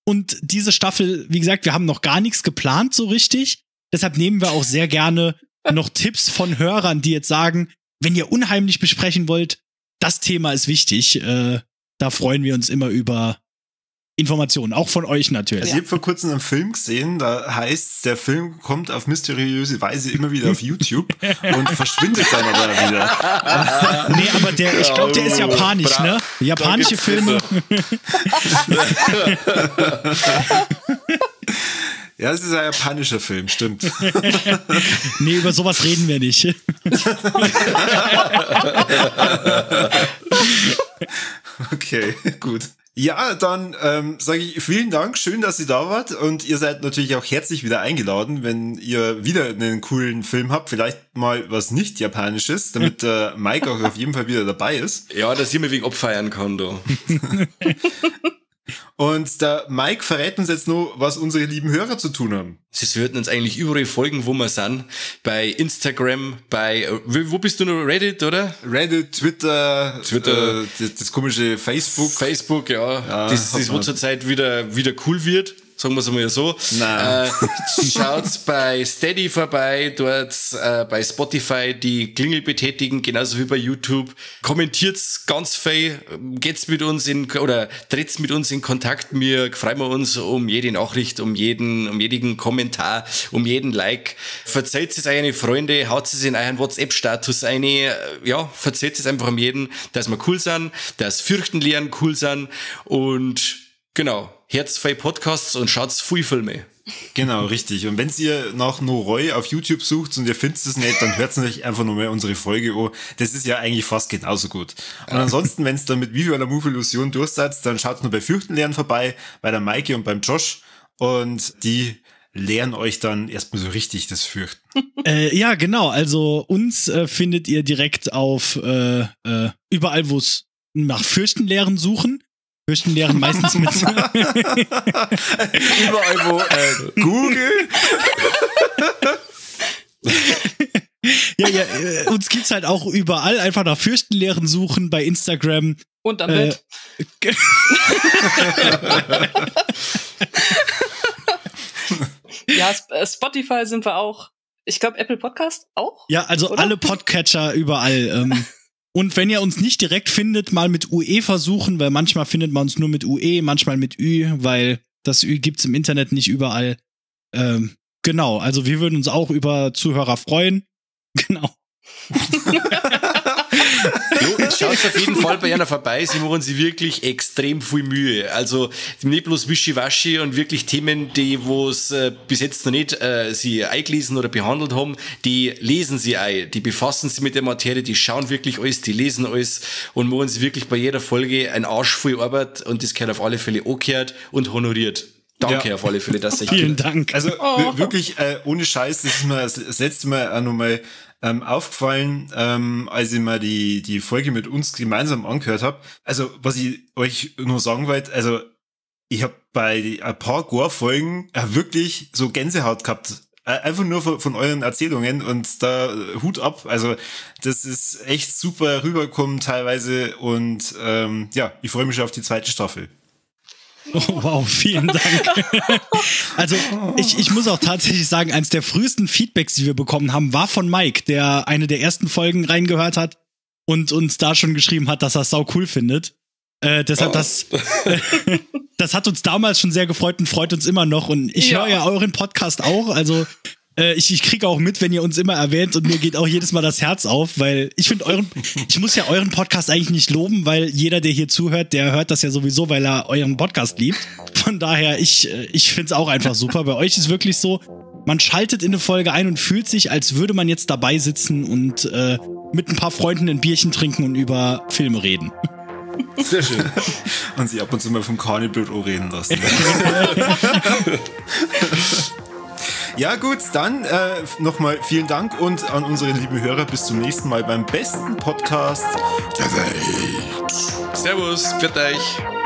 Und diese Staffel, wie gesagt, wir haben noch gar nichts geplant so richtig. Deshalb nehmen wir auch sehr gerne noch Tipps von Hörern, die jetzt sagen, wenn ihr unheimlich besprechen wollt, das Thema ist wichtig. Da freuen wir uns immer über Informationen, auch von euch natürlich. Also ich habe vor kurzem einen Film gesehen, da heißt, der Film kommt auf mysteriöse Weise immer wieder auf YouTube und verschwindet dann aber wieder. Nee, aber der, ich glaube, der ist japanisch, ne? Japanische Filme. Ja, das ist ein japanischer Film, stimmt. Nee, über sowas reden wir nicht. Okay, gut. Ja, dann sage ich vielen Dank, schön, dass ihr da wart und ihr seid natürlich auch herzlich wieder eingeladen, wenn ihr wieder einen coolen Film habt, vielleicht mal was nicht Japanisches, damit Mike auch auf jeden Fall wieder dabei ist. Ja, dass ich mir wegen abfeiern kann da. Und der Mike verrät uns jetzt nur, was unsere lieben Hörer zu tun haben. Sie würden uns eigentlich überall folgen, wo wir sind. Bei Instagram, bei, wo bist du noch? Reddit, oder? Reddit, Twitter, das komische Facebook. Facebook, ja. Das wo zurzeit wieder cool wird. Sagen wir es einmal so. Nein. Schaut bei Steady vorbei, dort bei Spotify die Klingel betätigen, genauso wie bei YouTube. Kommentiert's ganz viel, geht's mit uns in, oder tret's mit uns in Kontakt. Wir freuen uns um jede Nachricht, um jeden Kommentar, um jeden Like. Verzeiht es euren Freunde, haut es in euren WhatsApp-Status ein. Ja, verzeiht es einfach um jeden, dass wir cool sind, dass Fürchtenlehren cool sind und genau. Herzfrei Podcasts und schaut's viel Filme. Genau, richtig. Und wenn ihr nach Noroi auf YouTube sucht und ihr findet es nicht, dann hört natürlich einfach nur mal unsere Folge an. Das ist ja eigentlich fast genauso gut. Und ansonsten, wenn es dann mit Viva la Move Illusion durch seid, dann schaut nur bei Fürchtenlernen vorbei, bei der Maike und beim Josh. Und die lehren euch dann erstmal so richtig das Fürchten. Ja, genau. Also uns findet ihr direkt auf überall, wo es nach Fürchtenlehren suchen. Fürchtenlehren meistens mit. Überall wo Google. Ja, uns gibt's halt auch überall. Einfach nach Fürchtenlehren suchen bei Instagram. Und am Bett. Ja, Spotify sind wir auch. Ich glaube, Apple Podcast auch. Ja, also oder? Alle Podcatcher überall. Und wenn ihr uns nicht direkt findet, mal mit UE versuchen, weil manchmal findet man uns nur mit UE, manchmal mit Ü, weil das Ü gibt's im Internet nicht überall. Genau, also wir würden uns auch über Zuhörer freuen. Genau. Schaut auf jeden Fall bei einer vorbei, sie machen sich wirklich extrem viel Mühe. Also nicht bloß Wischiwaschi und wirklich Themen, die wo's bis jetzt noch nicht sie eingelesen oder behandelt haben, die lesen sie ein, die befassen sich mit der Materie, die schauen wirklich alles, die lesen alles und machen sie wirklich bei jeder Folge ein Arsch voll Arbeit und das gehört auf alle Fälle angehört und honoriert. Danke auf alle Fälle, dass ich. Vielen Dank. Also wirklich ohne Scheiß, das ist mir das letzte Mal auch nochmal aufgefallen, als ich mal die Folge mit uns gemeinsam angehört habe. Also, was ich euch nur sagen wollte, also ich habe bei ein paar Gore-Folgen wirklich so Gänsehaut gehabt. Einfach nur von euren Erzählungen und da Hut ab. Also das ist echt super rübergekommen teilweise und ja, ich freue mich schon auf die zweite Staffel. Oh, wow, vielen Dank. Also ich muss auch tatsächlich sagen, eins der frühesten Feedbacks, die wir bekommen haben, war von Mike, der eine der ersten Folgen reingehört hat und uns da schon geschrieben hat, dass er es sau cool findet. Deshalb, das hat uns damals schon sehr gefreut und freut uns immer noch. Und ich höre ja euren Podcast auch, also ich kriege auch mit, wenn ihr uns immer erwähnt und mir geht auch jedes Mal das Herz auf, weil ich finde ich muss ja euren Podcast eigentlich nicht loben, weil jeder, der hier zuhört, der hört das ja sowieso, weil er euren Podcast liebt. Von daher, ich finde es auch einfach super. Bei euch ist wirklich so, man schaltet in eine Folge ein und fühlt sich, als würde man jetzt dabei sitzen und mit ein paar Freunden ein Bierchen trinken und über Filme reden. Sehr schön. Und sich ab und zu mal vom Carniblut reden lassen. Ja gut, dann nochmal vielen Dank und an unsere lieben Hörer bis zum nächsten Mal beim besten Podcast der Welt. Servus, pfiat euch.